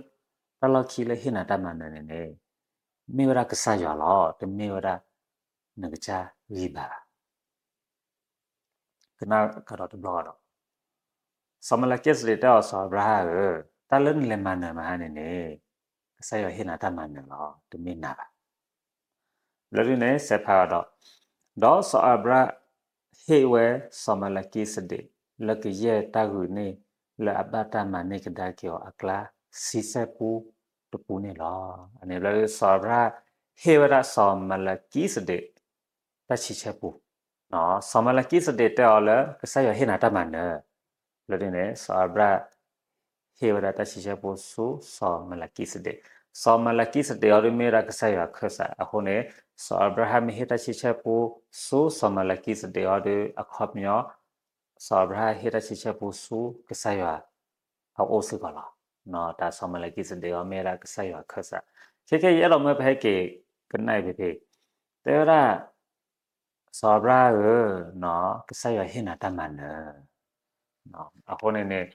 တၢ်လီၢ်ခံလၢဟ့ၣ်နၤတၢ်မၤနၢၤန့ၣ်န့ၣ် မ့ၢ်ဝဲဒၣ်ကစၢ်ယွၤလီၤ, တမ့ၢ်ဝဲဒၣ်နကစၢ်ဂံၢ်ဘါဘၣ်. ကနၣ်ကဒီးတဘျီဒီး, စီၤမလကံစဒ့းတဲအီၤ စီၤအၤဘြၤဟၣ်ဧၢ, တၢ်လၢနလဲၤမၤနၢၤမဟါန့ၣ်န့ၣ် ကစၢ်ယွၤဟ့ၣ်နၤတၢ်မၤနၢၤလီၤ, တမ့ၢ်နၤဘၣ်. လၢဒ်န့ၣ် စဲးဖးအီၤဒီး, ဒီးစီၤအၤဘြၤဟၣ်ဟ့ၣ်ဝဲစီၤမလကံစဒ့း လၢကယဲၢ်တၢ်ဂုာ်န့ၢ်လၢအဘၣ်တၢ်မၤန့ၢ်ကဒါက့ၤအီၤအကျါ ဆံဆဲၣ်ပူတပူန့ၣ်လီၤ. အန့ၣ်ဘျီဒ်စီၤအၤဘြၤဟၣ်ဟ့ၣ်ဝဲဒၣ်စီၤမလကံစဒ့း တၢ်ဆံဆဲၣ်ပူ, စီၤမလကံစဒ့းတဲအီၤလၢ ကစၢ်ယွၤဟ့ၣ်နၤတၢ်မၤနၢၤ, လၢဒ်န့ၣ် စီၤအၤဘြၤဟၣ်ဟ့ၣ်ဝဲဒၣ်တၢ်ဆံဆဲၣ်ပူဆူ စီၤမလကံစဒ့း, စီၤမလကံစဒ့းအီၤဒုးမ့ၢ်ဝဲဒၣ်ကစၢ်ယွၤခၢၣ်စးအဃိန့ၣ်, စီၤအၤဘြၤဟၣ်မ့ၢ်ဟ့ၣ်တၢ်ဆံဆဲၣ်ပူဆူ စီၤမလကံစဒ့းအီၤဒုး အခီပညီ စီၤအၤဘြၤဟၣ်ဟ့ၣ်တၢ်ဆံဆဲၣ်ပူဆူကစၢ်ယွၤအအိၣ်စ့ၢ်ကီးလီၤ. တၢ်စီၤမလကံစဒ့းအီၤမ့ၢ်ဝဲဒၣ်ကစၢ်ယွၤခၢၣ်စး, ခဲခဲယအဲၣ်ဒိးမၢပဟဲက့ၤကနၣ်အံၤဖဲဖဲ, တဲဝဲဒၣ် စီၤအၤဘြၤဟၣ်ဧၢ, ကစၢ်ယွၤဟ့ၣ်နၤတၢ်မၤနၢၤ, အဃိန့ၣ်န့ၣ်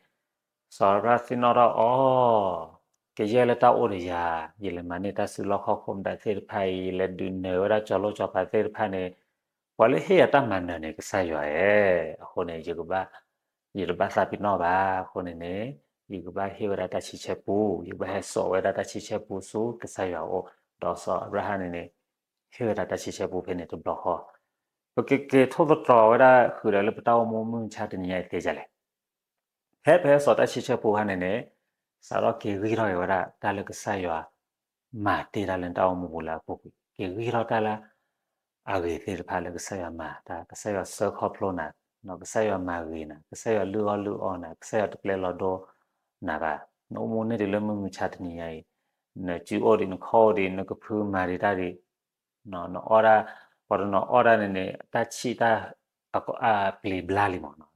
စီၤအၤဘြၤဟၣ်သ့ၣ်နီၣ်ထီၣ်အီၤ, ကယဲၢ်လၢတၢ်အိၣ်ဒီးယၤ, ယလဲၤမၤန့ၢ်တၢ်စုလီၢ်ခီၣ်ခိၣ်မတၤသ့ၣ်တဖၣ်အံၤ, ယလဲၤဒုးနၢၤဝဲဒၣ်ကၠီၤလိၣ်ကၠီၤပၤသ့ၣ်တဖၣ်န့ၣ်, ပှၤလၢဟ့ၣ်ယၤတၢ်မၤနၢၤန့ၣ် ကစၢ်ယွၤဧၢ, အဃိန့ၣ် ယတဘၣ်သးပ့ၤနီၣ်ဘၣ်. အဃိန့ၣ်န့ၣ် ယကဘၣ်ဟ့ၣ်ဝဲဒၣ်တၢ်ဆံဆဲၣ်ပူ, ယကဘၣ်ဟဲစိာ်ဝဲဒၣ်တၢ်ဆံဆဲၣ်ပူဆူကစၢ်ယွၤအအိၣ်, ဒီးစီၤအၤဘြၤဟၣ်န့ၣ်န့ၣ် ဟ့ၣ်ဝဲဒၣ်တၢ်ဆံဆဲၣ်ပူဖဲန့ၣ်တဘျီဃီ, ပကက့ၤထိၣ်သတြီၤဝဲဒၣ်ဃုာ်ဒီးလၢပတၢ်အိၣ်မူမုၢ်မဆါတနံၤညါအံၤသ့ဒ်လဲၣ်. ဖဲပဟဲစိာ်တၢ်ဆံဆဲၣ်ပူခါန့ၣ်န့ၣ်, စးထီၣ်က့ၤဂံၢ်ထီၣ်က့ၤဝဲဒၣ် တၢ်လၢကစၢ်ယွၤမၤတ့ၢ်တၢ်လၢနတၢ်အိၣ်မူပူၤလၢအပူၤကွံာ်, က့ၤဂံၢ်ထီၣ်တၢ်လၢအဂ့ၤသ့ၣ်တဖၣ်လၢကစၢ်ယွၤမၤတၢ်, ကစၢ်ယွၤစၢခီဖျိနၤ, ကစၢ်ယွၤမၤဂ့ၤနၤ, ကစၢ်ယွၤလုၢ်အီၣ်လုၢ်အီနၤ, ကစၢ်ယွၤတပျဲလီၤဒိနၤဘၣ်. နအိၣ်မူန့ၢ်ဒံးလၢမုၢ်မဆါတနံၤညါအံၤ, နစုအိၣ်ဒံး, နခီၣ်အိၣ်ဒံး, နကဖုမၤဒံးတၢ်ဒံး, နအီၣ်ဒၣ်, ပှၤတနီၤအီၣ်ဒၣ်န့ၣ်န့ၣ် တၢ်ဆံၣ်တၢ်အပျံၤဘျါလံမး,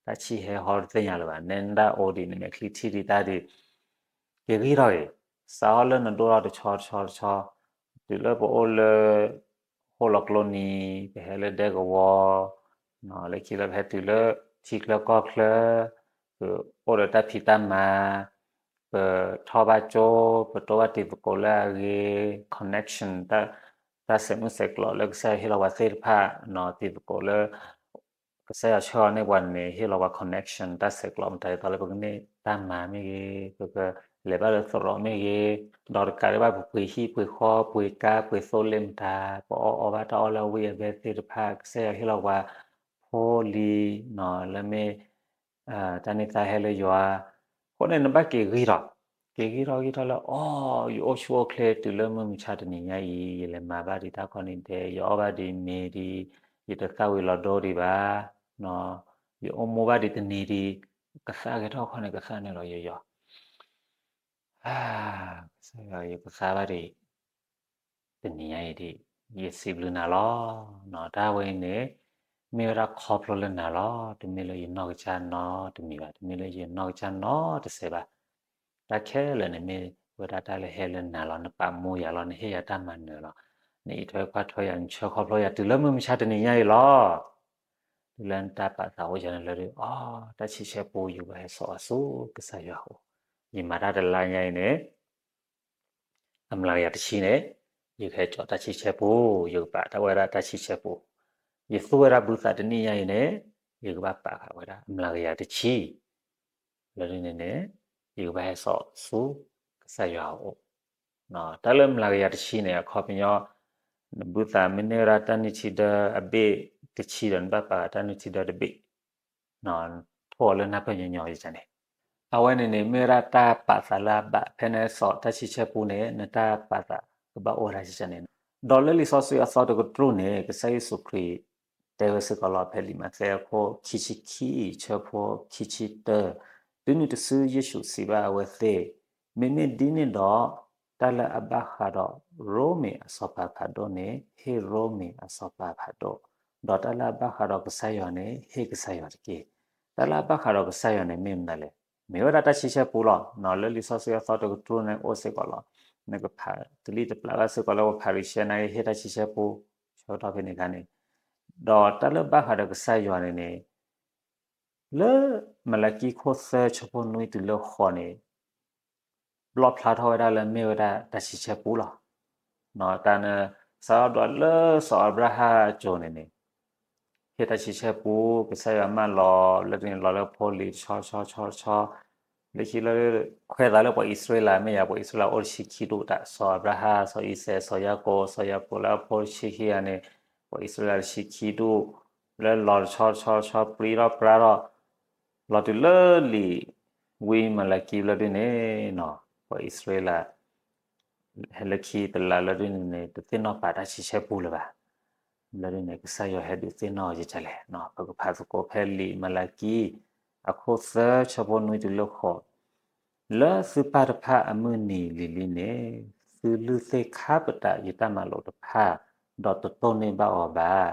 တၢ်ဆံၣ်ဟဲဟီတသ့ၣ်ညါလၢၤဘၣ်, နဲဒၣ်အိၣ်ဒံးန့ၣ်န့ၣ် ချံထံၣ်ဒံးတၢ်ဒံး, က့ၤဂံၢ်ထီၣ်အံၤ, စးထီၣ်လၢနဒိၣ်ထီၣ်တဆီတဆီတဆီ, တုၤလၢပအိၣ်လၢ ဃိၣ်လီၤကျိနံၤ, ပဟဲလၢဒဲကဝီၤ, လၢခံလၢပဟဲတုၤလၢထံချၢကီၢ်ချၢ, ပအိၣ်ဒီးတၢ်ဖံးတၢ်မၤ, ပထီၣ်ဘၣ်ကၠိ, ပတိၢ်ဘၣ်တံၤသကိးလၢအဂ့ၤ, connection, တၢ်ဆဲးမုၢ်ဆဲးကျိးလၢကစၢ်ယွၤဟ့ၣ်လီၤပှၤသ့ၣ်တဖၣ်, တံၤသကိးလၢ ကစၢ်ယွၤဆှၢအီၤန့ၢ်ပှၤန့ၣ် ဟ့ၣ်လီၤပှၤ connection တၢ်ဆဲးကျိးမတၤဒ်သိးလၢပကန့ၢ်တၢ်မၤမ့ၢ်ဂ့ၤ, ပကလဲၤဘၣ်လၢသရိာ်မ့ၢ်ဂ့ၤ, ဒီးတကးဒံးဘၣ် ပပှ့ၤဟံၣ်ပှ့ၤဃီ ပှ့ၤကါပှ့ၤသိလ့ၣ်မတၤ, ပအီၣ်အီဘၣ်တၢ်အီၣ်လၢအဝံၣ်အဘဲသ့ၣ်တဖၣ် ကစၢ်ယွၤဟ့ၣ်လီၤပှၤဖိလံၤ, လၢမ့ၢ် တၢ်န့ၢ်သါဟဲလၢယွၤ, အဃိန့ၣ် နဘၣ်က့ၤဂံၢ်ထီၣ်, က့ၤဂံၢ်ထီၣ်ဂံၢ်ထီၣ်လၢ အိ ယအိၣ်ဆူၣ်အိၣ်ချ့တုၤလၢမုၢ်မဆါတနံၤညါအံၤ, ယလဲၤမၤဘၣ်ဒံးတၢ်ခီန့ၣ်ဒဲး, ယအီၣ်ဘၣ်ဒံးမ့ၤဒံး, ယတသၣ်ဝံၤလီၤဒိဒံးဘၣ်, ယအိၣ်မူဘၣ်ဒံးတနံၤဒံး, ကသါက့ၤထီၣ်ခီန့ၣ် ကသါန့ၣ်လီၤယယီၤ ကစၢ်ယွၤ ယကသါဘၣ်ဒံး တနံၤညါအံၤဒံး, ယစံးဘျုးနၤလီၤ. တၢ်ဝဲအံၤန့ၣ် မ့ၢ်ဝဲဒၣ်ခီဖျိလၢနၤလီၤ. တမ့ၢ်လၢယနီၢ်ကစၢ်နီတမံၤဘၣ်, တမ့ၢ်လၢယနီၢ်ကစၢ်နီတစဲးဘၣ်. တၢ်ခဲလၢာ်န့ၣ်မ့ၢ်ဝဲဒၣ်တၢ်လၢဟဲလၢနၤလီၤ. နပာ်မူယၤလီၤ, နဟ့ၣ်ယၤတၢ်မၤနၢၤလီၤ, နအံးထွဲကွၢ်ထွဲယၤ, နဆှၢခီဖျိယၤ တုၤလၢမုၢ်မဆါတနံၤညါအံၤလီၤ. တုၤလၢနတၢ်ပာ်သးအိၣ်ယၤန့ၣ်လၢဒုး အိ တၢ်ဆံးဆဲးပူ ယကဘၣ်ဟဲစိာ်အီၤဆူကစၢ်ယွၤအအိၣ်, ယမၤတၢ်တလါညါအံၤန့ၣ် အမျးကယၤတဆံန့ၣ် ယကဟဲစိာ်တၢ်ဆံးဆဲးပူ, ယကပာ်တၢ်ဝဲဒၣ်တၢ်ဆံးဆဲးပူ, ယသူဝဲဒၣ်ဘုသးတနံၣ်ညါအံၤန့ၣ် ယကဘၣ်ပာ်ဃာ်ဝဲဒၣ်အမျးကယၤတဆံ, လၢဒ်န့ၣ်န့ၣ် ယကဘၣ်ဟဲစိာ်ဆူကစၢ်ယွၤအအိၣ်. တၢ်လၢအမျးကယၤတဆံန့ၣ် အခီပညီ နဘုသးမ့ၢ်န့ၢ်ဝဲဒၣ်တၢ်နုၢ်ထံဒၢအဘ့ၣ်တဆံဒီး နဘၣ်ပာ်ဃာ်တၢ်နုၢ်ထံဒၢတဘ့ၣ် ထိၣ်အီၤလၢနၢ်ပၢၢ်ညီညီယန့ၣ်, အဝဲန့ၣ်န့ၣ် မ့ၢ်ဝဲဒၣ်တၢ်ပာ်သးလၢအဘၣ်. ဖဲနစီာ်တၢ်ဆံးဆဲးပူန့ၣ် နတၢ်ပာ်သးကဘၣ်အိၣ်ဝဲဒၣ်န့ၣ်, ဒီးလၢလံာ်စီဆှံအသီတကတြူၢ်န့ၣ် ကစၢ်ယ့ၣ်ၡူးခရံာ်တဲဝဲစ့ၢ်ကီးလီၤ. ဖဲလံာ်မးသဲအခိၣ်ခံဆံခံ ဆၢဖိခံဆံတၢ, တုၤနုၤတစုယ့ၣ်ၡူးစံးဘၣ်အဝဲသ့ၣ်, မ့မ့ၢ်ဒ်န့ၣ်ဒီး တၢ်လၢအဘၣ်ဃးဒီးရိမ့ၤအစီၤပၤဖးဒိၣ်န့ၣ် ဟ့ၣ်ရိမ့ၤအစီၤပၤဖးဒိၣ်, ဒီးတၢ်လၢအဘၣ်ဃးဒီးကစၢ်ယွၤန့ၣ် ဟ့ၣ်ကစၢ်ယွၤတက့ၢ်. တၢ်လၢအဘၣ်ဃးဒီးကစၢ်ယွၤန့ၣ် မ့ၢ်မနုၤလဲၣ်. မ့ၢ်ဝဲဒၣ်တၢ်ဆံးဆဲးပူလီၤ. လၢလံာ်စီဆှံအသီတကတြူၢ်န့ၣ်အိၣ်စ့ၢ်ကီးလီၤ. နကဖးတလံၣ်တပျၢ်ဘၣ်စ့ၢ်ကီးလၢပှၤဖၤရံၤၡဲန့ၣ် ဟ့ၣ်တၢ်ဆံးဆဲးပူ ဆၢကတီၢ်ဖဲန့ၣ်အခါန့ၣ်, ဒီးတၢ်လၢဘၣ်ဃးဒီးကစၢ်ယွၤန့ၣ်န့ၣ် လၢမလၤကံခိၣ်သၢဆၢဖိနွံတုၤလၢဃိးန့ၣ် ဘျီၣ်ဖျါထီၣ်ဝဲဒၣ်လၢမ့ၢ်ဝဲဒၣ်တၢ်ဆံဆဲပူလီၤ. တၢ်န့ၣ် စးထီၣ်ဒွးလၢစီၤအၤဘြၤဟၣ်အစိၤန့ၣ်န့ၣ် ဟ့ၣ်တၢ်ဆံဆဲပူ ကစၢ်ယွၤမၢလီၤ လၢတန့ၣ်လီၤလၢဖိလံၤတဆီဆီဆီဆီ လၢခံလၢ ခွဲးသးလၢပှၤအံၣ်စရ့လး မ့ၢ်ယၤ ပှၤအံၣ်စရ့လးအိၣ်တဆံခံဒူၣ်တၢ် စီၤအၤဘြၤဟၣ် စီၤအံၤစဲး စီၤယၤကိာ် စီၤယၤကိာ်လၢအဖိတဆံခံဂၤန့ၣ် ပှၤအံၣ်စရ့လးတဆံခံဒူၣ် လၢလီၤတဆီဆီဆီ ပြံထီၣ်ပြါထီၣ် လီၤတုၤလၢလံာ်ဝံမလၤကံလၢဒ်န့ၣ်နီၤ ပှၤအံၣ်စရ့လး ဟဲလၢခံတလးလၢဒ်န့ၣ်န့ၣ် တသ့ၣ်နီၣ်ပာ်တၢ်ဆံဆဲပူလၢၤဘၣ်. လၢဒ်န့ၣ် ကစၢ်ယွၤဟဲဒုးသ့ၣ်နီၣ်ယကလဲၣ်, ပကဖးသကိးဖဲလံာ်မလၤကံ အခိၣ်သၢဆၢဖိနွံတုၤလၢဃိး လၢသုပၢ်တဖၣ်အမုၢ်နံၤလံၤလံၤန့ၣ် သုလုၢ်သ့ၣ်ခါပတာ်ယတၢ်မၤလိာ်တဖၣ်, ဒီးတတိၢ်န့ၢ်ဘၣ်အီၤဘၣ်.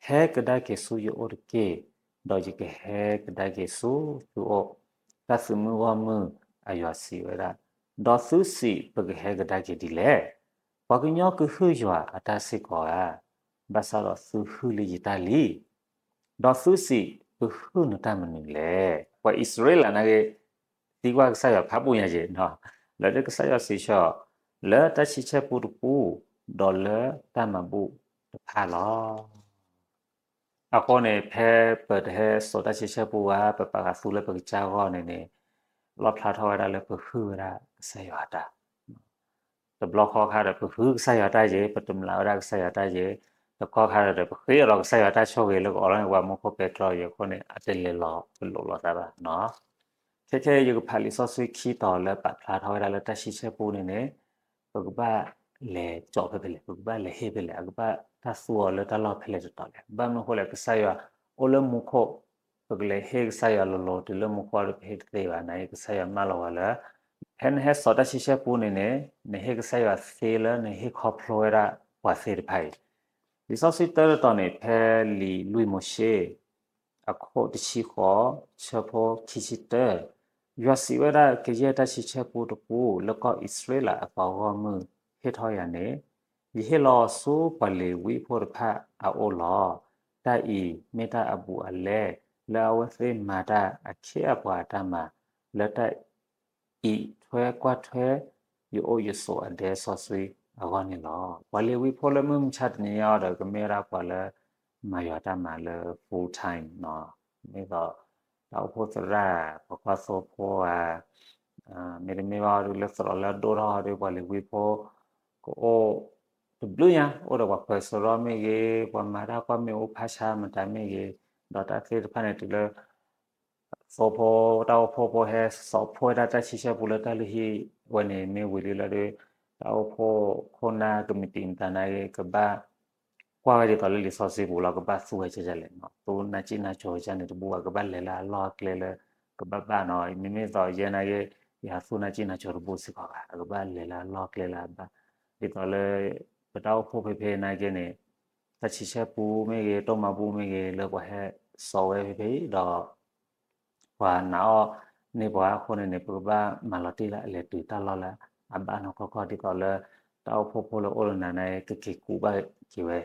ဟဲကဒါက့ၤဆူယအိၣ်တက့ၢ်, ဒီးယကဟဲကဒါက့ၤဆူသုအိၣ်, တၢ်သုးမုၢ်ဂီၢ်မုၢ်အယွၤစံးဝဲဒၣ်. ဒီးသုစံး, ပကဟဲကဒါက့ၤဒ်လဲၣ်. ပှၤကညီကဟုၣ်ယွၤအတၢ်စ့ၢ်ကီးဧါ, ဘၣ်ဆၣ်ဒီးသုဟုၣ်လံယတၢ်လံ. ဒီးသုစံး, ပဟုၣ်နတၢ်မနုၤလဲၣ်. ပှၤအံၣ်စရ့လးနာ်က့ သံကွၢ်ကစၢ်ယွၤဖးပူညါက့ၤ, လၢဒ်ကစၢ်ယွၤစံးဆၢအီၤ, လၢတၢ်ဆံဆဲပူတပူ, ဒီးလၢတၢ်မၤဘူၣ်တဖၣ်လီၤ. အဃိန့ၣ် ဖဲပတဟဲစိာ်တၢ်ဆံဆဲပူဘၣ် ပပာ်ဃာ်သူလၢပကစၢ်ဂီၢ်န့ၣ်န့ၣ် လီၣ်ဖျါထီၣ်ဝဲဒၣ်လၢပဟုၣ်ဝဲဒၣ်ကစၢ်ယွၤအတၢ် တဘျီဃီခါဒီး ပဟုၣ်ကစၢ်ယွၤတၢ်ယဲၤ, ပတမျးဝဲဒၣ်ကစၢ်ယွၤတၢ်ယဲၤ, တကီၢ်ခါဒီး ပဃ့အီၤဒီးကစၢ်ယွၤတၢ်ဆိၣ်ဂ့ၤလၢကအိးထီၣ်န့ၢ်ပှၤမူခိၣ်ပဲတြီယဲၤအဃိန့ၣ် အတလဲၤလီၤပလိာ်လိာ်သးဘၣ်နီၤ. ခဲခဲအံၤ ယကဖးလံာ်စီဆှံခံတီၤလၢပာ်ဖျါထီၣ်ဝဲဒၣ်လၢတၢ်ဆံဆဲပူန့ၣ်န့ၣ် ပကဘၣ်လဲၤကၠီၣ်ဖဲဖဲလဲၣ်, ပကဘၣ်လဲၤဟ့ၣ်ဖဲလဲၣ်, အကဘၣ်တၢ်သူအီၤလၢတၢ်လီၢ်ဖဲလဲၣ်တတီၤလဲၣ်. ဘၣ်မနုၤအဃိလဲၣ်, ကစၢ်ယွၤအိၣ်လၢမူခိၣ်, ပကလဲၤဟ့ၣ်ကစၢ်ယွၤလိၤလိၤတုၤလၢမူခိၣ်ဒီး ပဟ့ၣ်တသ့ဘၣ်. နာ်က့ ကစၢ်ယွၤမၢလီၤပှၤလၢ ဖဲနဟဲစိာ်တၢ်ဆံဆဲပူန့ၣ်န့ၣ် နဟ့ၣ်ကစၢ်ယွၤသ့လၢနဟ့ၣ်ခီဖျိဝဲဒၣ်ပှၤသ့ၣ်တဖၣ်အံၤ. လံာ်စီဆှံတၢတတီၤန့ၣ် ဖဲလံာ်လွံၢ်မိၤၡ့ အခိၣ်တဆံဃိး, ဆၢဖိခံဆံတၢ, ယွၤစံးဝဲဒၣ် ကယဲၢ်တၢ်ဆံဆဲပူတပူ လၢကီၢ်အံၣ်စရ့လးအပှၤဂီၢ်မုၢ်ဟ့ၣ်ထီၣ်ယၤန့ၣ် ယဟ့ၣ်လီၤဆူပှၤလ့ၤဝံဖိတဖၣ်အအိၣ်လီၤ. တၢ်အံၤမ့ၢ်တၢ်အဘူးအလဲ လၢအဝဲသ့ၣ်မၤတၢ်အခ့အပှၤအတၢ်မၤ လၢတၢ်အံးထွဲကွၢ်ထွဲ ယအိၣ်ယဆိးအဒဲစီဆှံအဂီၢ်န့ၣ်လီၤ. ပှၤလ့ၤဝံဖိလၢမုၢ်မဆါတနံၤညါအံၤဒီး ကမ့ၢ်ဝဲဒၣ်ပှၤလၢမၤယွၤတၢ်မၤလၢ full time နီၤ, မ့ၢ်သိး တၢ်အိၣ်ဖှိၣ်သရၣ်, ပှၤကွၢ်သိဖိဧါ, မ့တမ့ၢ်ဘၣ်ဒီး လၢသရိာ်လၢအဒိၣ်ထီၣ်ဒီး ပှၤလ့ၤဝံဖိ ကအိၣ်တဘျုးညါ, အိၣ်ဒီးပှၤပၢၤစရီမ့ၢ်ဂ့ၤ, ပှၤမၤတၢ်ကွၢ်မ့ၣ်အူဖးဆါမတၤမ့ၢ်ဂ့ၤ, ဒီးတၢ်သ့ၣ်တဖၣ်န့ၣ် တုၤလၢ သိဖိ တၢ်အိၣ်ဖှိၣ်ဖိဟဲစိာ်ဖှိၣ်ဝဲဒၣ်တၢ်ဆံဆဲပူလၢတၢ်လုၢ်ဟံၣ်ဝဲန့ၣ် မ့ၢ်ဝံၤလံလီၤဒီး တၢ်အိၣ်ဖှိၣ်ခိၣ်နၢ်ကမံးတံာ်မတၤနာ်က့ ကဘၣ်ကွၢ်ဝဲဒ်သိးလၢလံာ်စီဆှံပူၤလီၤ, ကဘၣ်သူဝဲကဲလဲၣ်, သူနၢ်စံၣ်နၢ်စိၤကဲန့ၣ်တဘူၣ်ဘၣ်, ကဘၣ်လဲၤလၢအလီၢ်အကျဲလၢကဘၣ်ဘၣ်နီၤ. မ့မ့ၢ်သိးယဲနာ်က့ ယဟးသူနၢ်စံၣ်နၢ်စိၤတဘူၣ်စ့ၢ်ကီးဘၣ်, အကဘၣ်လဲၤလၢအလီၢ်အကျဲလၢအဘၣ်. ဒ်သိးလၢ ပတၢ်အိၣ်ဖှိၣ်ဖဲဖဲနာ်က့န့ၣ် တၢ်ဆံဆဲပူမ့ၢ်ဂ့ၤ, တိၢ်မၤဘူၣ်မ့ၢ်ဂ့ၤ, လၢပှၤဟဲစိာ်ဝဲဖဲဖဲအံၤဒီး ပှၤနာ်အီၤန့ၢ်ပှၤအဃိန့ၣ်န့ၣ် ပကဘၣ်မၤလီၤတံၢ်လၢအလဲၤတုၤတၢ်လီၢ်လၢအဘၣ်နီၢ်ကီၢ်ကီၢ် ဒ်သိးလၢ တၢ်အိၣ်ဖှိၣ်ဖိလၢအိၣ်လၢနၤန့ၣ် ကက့ၤကူးဘၣ်က့ၤဝဲ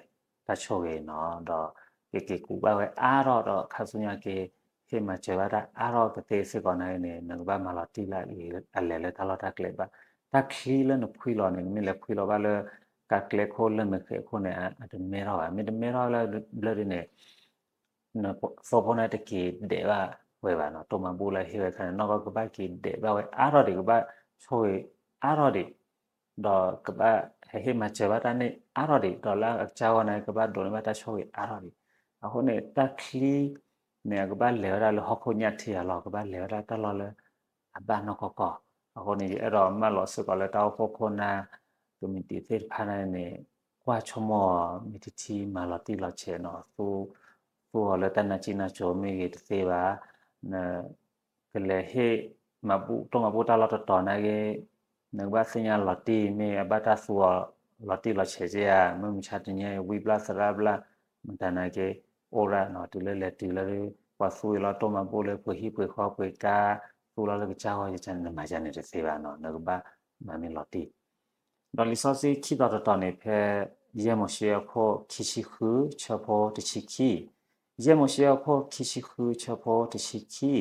တၢ်ဆိၣ်ဂ့ၤနီၤ, ဒီးကက့ၤကူးဘၣ်ဝဲအါထီၣ်ဒီး ခါဆူညါက့ၤဟ့ၣ်မၤစၢၤဘၣ်တၢ်အါထီၣ်ကသ့စ့ၢ်ကီးနာ်က့န့ၣ် နကဘၣ်မၤလီၤတံၢ်လၢအလဲၤလၢတၢ်လီၢ်တၢ်ကျဲဘၣ်. တၢ်ချံလၢနဖှံလီၤန့ၣ် နမ့ၢ်လဲၤဖှံလီၤဘၣ်လၢ ကးကျဲခိၣ်လၢမဲာ်ဃဲးအခိၣ်န့ၣ် အတမဲထီၣ်ဘၣ်, မ့ၢ်တမဲထီၣ်လၢဘျၢဒ်န့ၣ် သိဖိန့ၣ်တက့ၤဒဲးဘၣ်ဝဲဘၣ်နီၤ, တိၢ်မၤဘူၣ်လၢဟ့ၣ်ဝဲခါန့ၣ် နီၢ်ကီၢ်ကဘၣ်က့ၤဒဲးဘၣ်ဝဲအါထီၣ်ဒံး, ကဘၣ်ဆိၣ်ဂ့ၤအါထီၣ်ဒံး, ဒီးကဘၣ်ဟဲဟ့ၣ်မၤစၢၤဘၣ်တၢ်န့ၣ်အါထီၣ်ဒံး, ဒီးလၢအကစၢ်ဂီၢ်န့ၣ် ကဘၣ်ဒိးန့ၢ်ဘၣ်တၢ်ဆိၣ်ဂ့ၤအါထီၣ်ဒံး. အဃိန့ၣ် တၢ်ချံ န့ၣ် အကဘၣ်လဲၤဝဲဒၣ်လၢဟီၣ်ခိၣ်ညၣ်ထံအလီၢ်, ကဘၣ်လဲၤဝဲဒၣ်တၢ်လီၢ်လၢအဘၣ်နီၢ်ကီၢ်ကီၢ်. အဃိန့ၣ် ယအဲၣ်ဒိးမၢလီၤစ့ၢ်ကီးလၢတၢ်အိၣ်ဖှိၣ်ခိၣ်နၢ် ကမံးတံာ်သ့ၣ်တဖၣ်န့ၣ် ကွၢ်ဆိကမိၣ်မ့ၢ်တထံၣ်မၤလီၤတံၢ်လီၤဆဲးနီၤ, သူအီၤလၢတၢ်နၢ်စံၣ်နၢ်စိၤမ့ၢ်ဂ့ၤတသ့ဘၣ်, န ကလဲၤဟ့ၣ်မၤဘူၣ်တိၢ်မၤဘူၣ်တၢ်လီၢ်တတီၤနာ်က့ နကဘၣ်သ့ၣ်ညါလီၤတံၢ် မ့ၢ်အဘၣ်တၢ်သူအီၤလီၤတံၢ်လီၤဆဲးကဲဧါ, မုၢ်မဆါတနံၤအံၤ ဝံဘျၣ်သရၣ်ဘျၣ် မတၤနာ်က့ အိၣ်ဒၣ်နီၤ, တုၤလၢလဲၤတုၤလၢ ပှၤသူအီၤလီၤတိၢ်မၤဘူၣ်လၢပှ့ၤဟံၣ်ပှ့ၤဃီပှ့ၤကါ, သူလီၤလၢကစၢ်ဂီၢ်ယကန့ၣ် နမၤယၤန့ၣ်တသ့ဘၣ်နီၤ, နကဘၣ်မၤမ့ၢ်လီၤတံၢ် ဒီးလံာ်စီဆှံခံတီၤတတီၤန့ၣ် ဖဲယဲၢ်မိၤၡ့အခိၣ်ခံဆံဃု ဆၢဖိတဆံခံ, ယဲၢ်မိၤၡ့အခိၣ်ခံဆံဃု ဆၢဖိတဆံခံ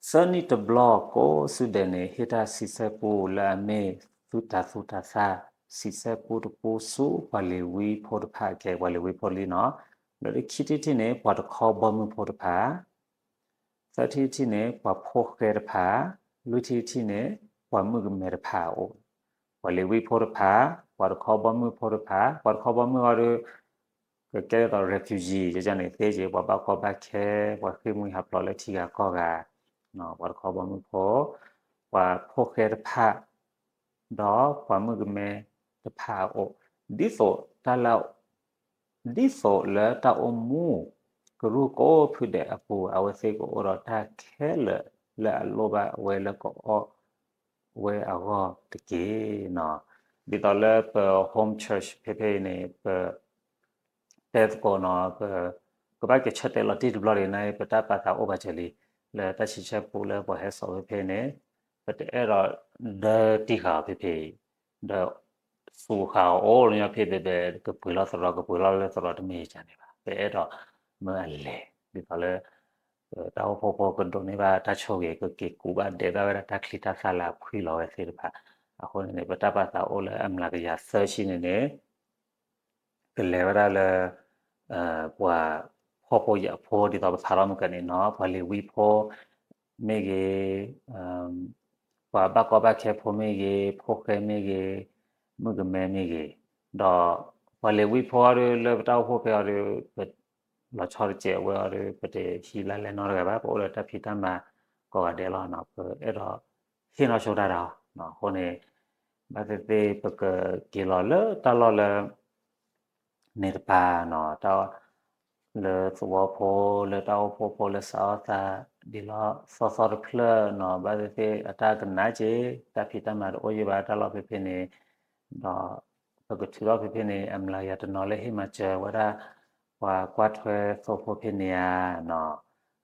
သၢနံၣ်တဘျီကိးဆူဒဲးန့ၣ် ဟ့ၣ်တၢ်စံးဆၢပူလၢအမ့ၢ်သုတၤသူတၤသၣ် စံးဆၢပူတပူဆူပှၤလ့ၤဝံဖိတဖၣ်ကဲ ပှၤလ့ၤဝံဖိလံနီၤ, ဒီးခံထံၣ်တထံၣ်န့ၣ် ပှၤတခီဘီမုၢ်ဖိတဖၣ်, သၢထံၣ်တထံၣ်န့ၣ် ပှၤဖိဃဲတဖၣ်, လွံၢ်ထံၣ်တထံၣ်န့ၣ် ပှၤမုၣ်ကမဲတဖၣ်အအိၣ်, ပှၤလ့ၤဝံဖိတဖၣ်, ပှၤတခီဘီမုၢ်ဖိတဖၣ်, ပှၤတခီဘီမုၢ်အီၤဒီး ကကဲသိး refugee ယန့ၣ်သ့က့ ပှၤဘၣ်ကီဘၣ်ခဲ, ပှၤဃ့ၢ်မှံဟးဖျိးလၢထံဂၤကီၢ်ဂၤ, ပှၤတခီဘီမုၢ်ဖိ, ပှၤဖိဃဲတဖၣ်, ဒီးပှၤမုၣ်ကမဲတဖၣ်အအိၣ်, ဒ်သိးတၢ်လၢ ဒ်သိးလၢတၢ်အိၣ်မူ ကရူၢ်ကိးဖုဒဲးအပူၤ အဝဲသ့ၣ်ကအိၣ်ဒီးတၢ်ခဲလၢာ်လၢအလိၣ်ဘၣ်ဝဲလၢကအီၣ်ဝဲအဂီၢ်တက့ၢ်နီၤ. ဒ်သိးလၢပ home church ဖဲဖဲအံၤန့ၣ် ပ တဲသကိးနီၤ ပကဘၣ်က့ၤဆၢတဲာ်လီၤတံၢ်တဘျီဒံးန့ၣ် ပတၢ်ပာ်သးအိၣ်ဘၣ်စၢၤလံ, လၢတၢ်စံးဆၢပူလၢပှၤဟဲစိာ်ဖဲဖဲန့ၣ် ပတအဲၣ်ဒိးဒၢတံၢ်ဃာ်အီၤဖဲဖဲအံၤ, ဒီးသူၣ်ဃာ်အီၤအိၣ်လၢညါဖဲဖဲဖဲ ကပှ့ၤလီၤသရိာ် ကပှ့ၤလီၤလၢသရိာ်တမ့ၢ်ယၤန့ၣ်ဘၣ်, ပအဲၣ်ဒိးမၢအလဲၤ ဒ်သိးလၢ တၢ်အိၣ်ဖှိၣ်ဖိကဒိးန့ၢ်ဘၣ်တၢ်ဆိၣ်ဂ့ၤ ကက့ၤကူးဘၣ်ဒဲးဘၣ်ဝဲဒၣ်တၢ်ချံတၢ်သၣ်လၢအဖှံလီၤဝဲသ့ၣ်တဖၣ်, အဃိန့ၣ်န့ၣ် ပတၢ်ပာ်သးအိၣ်လၢအမျးကယၤသၢဆံန့ၣ်န့ၣ် ကလဲၤဝဲဒၣ်လၢ ပှၤဖှီၣ်ဖိယာ်ဖိဒ်သိးပဖးထီၣ်မုၢ်ကနံၤနီၤ ပှၤလ့ၤဝံဖိမ့ၢ်ဂ့ၤ, ပှၤဘၣ်ကီဘၣ်ခဲဖိမ့ၢ်ဂ့ၤ, ဖိဃဲမ့ၢ်ဂ့ၤ, မုၣ်ကမဲမ့ၢ်ဂ့ၤ, ဒီးပှၤလ့ၤဝံဖိအီၤဒီး လၢပတၢ်အိၣ်ဖှိၣ်ဖဲအီၤဒီး ပလီၤဆီတစဲးဝဲအီၤဒီး ပတဟံးလါလဲနီတဂၤဘၣ်, ပအိၣ်လၢတၢ်ဖံးတၢ်မၤကိးဂၤဒဲးလီၤနီၤ, ပအဲၣ်ဒိးဟ့ၣ်နီၤဆိတၢ်ဒီး အဃိန့ၣ် ဘၣ်သ့ၣ်သ့ၣ်ပကက့ၤလီၤလၢတၢ်လီၢ်လၢ န့ၣ်တပၤနီၤ, တၢ်လၢသဝီဖိ လၢတၢ်အိၣ်ဖှိၣ်ဖိ လၢစးအီၣ်သးဒ်လီၤ သီသီတဖျၢၣ်နီၤ, ဘၣ်သ့ၣ်သ့ၣ်အတၢ်ကနၣ်က့ၤ တၢ်ဖံးတၢ်မၤတအိၣ်ယံာ်ဘၣ် တၢ်လီၢ်ဖဲဖဲန့ၣ်, ဒီးပကထုးထီၣ်ဖဲဖဲန့ၣ် အမျးကယၤတနီၤလၢဟ့ၣ်မၤစၢၤဝဲဒၣ် ပှၤကွၢ်ထွဲသိဖိဖဲန့ၣ်ဧါ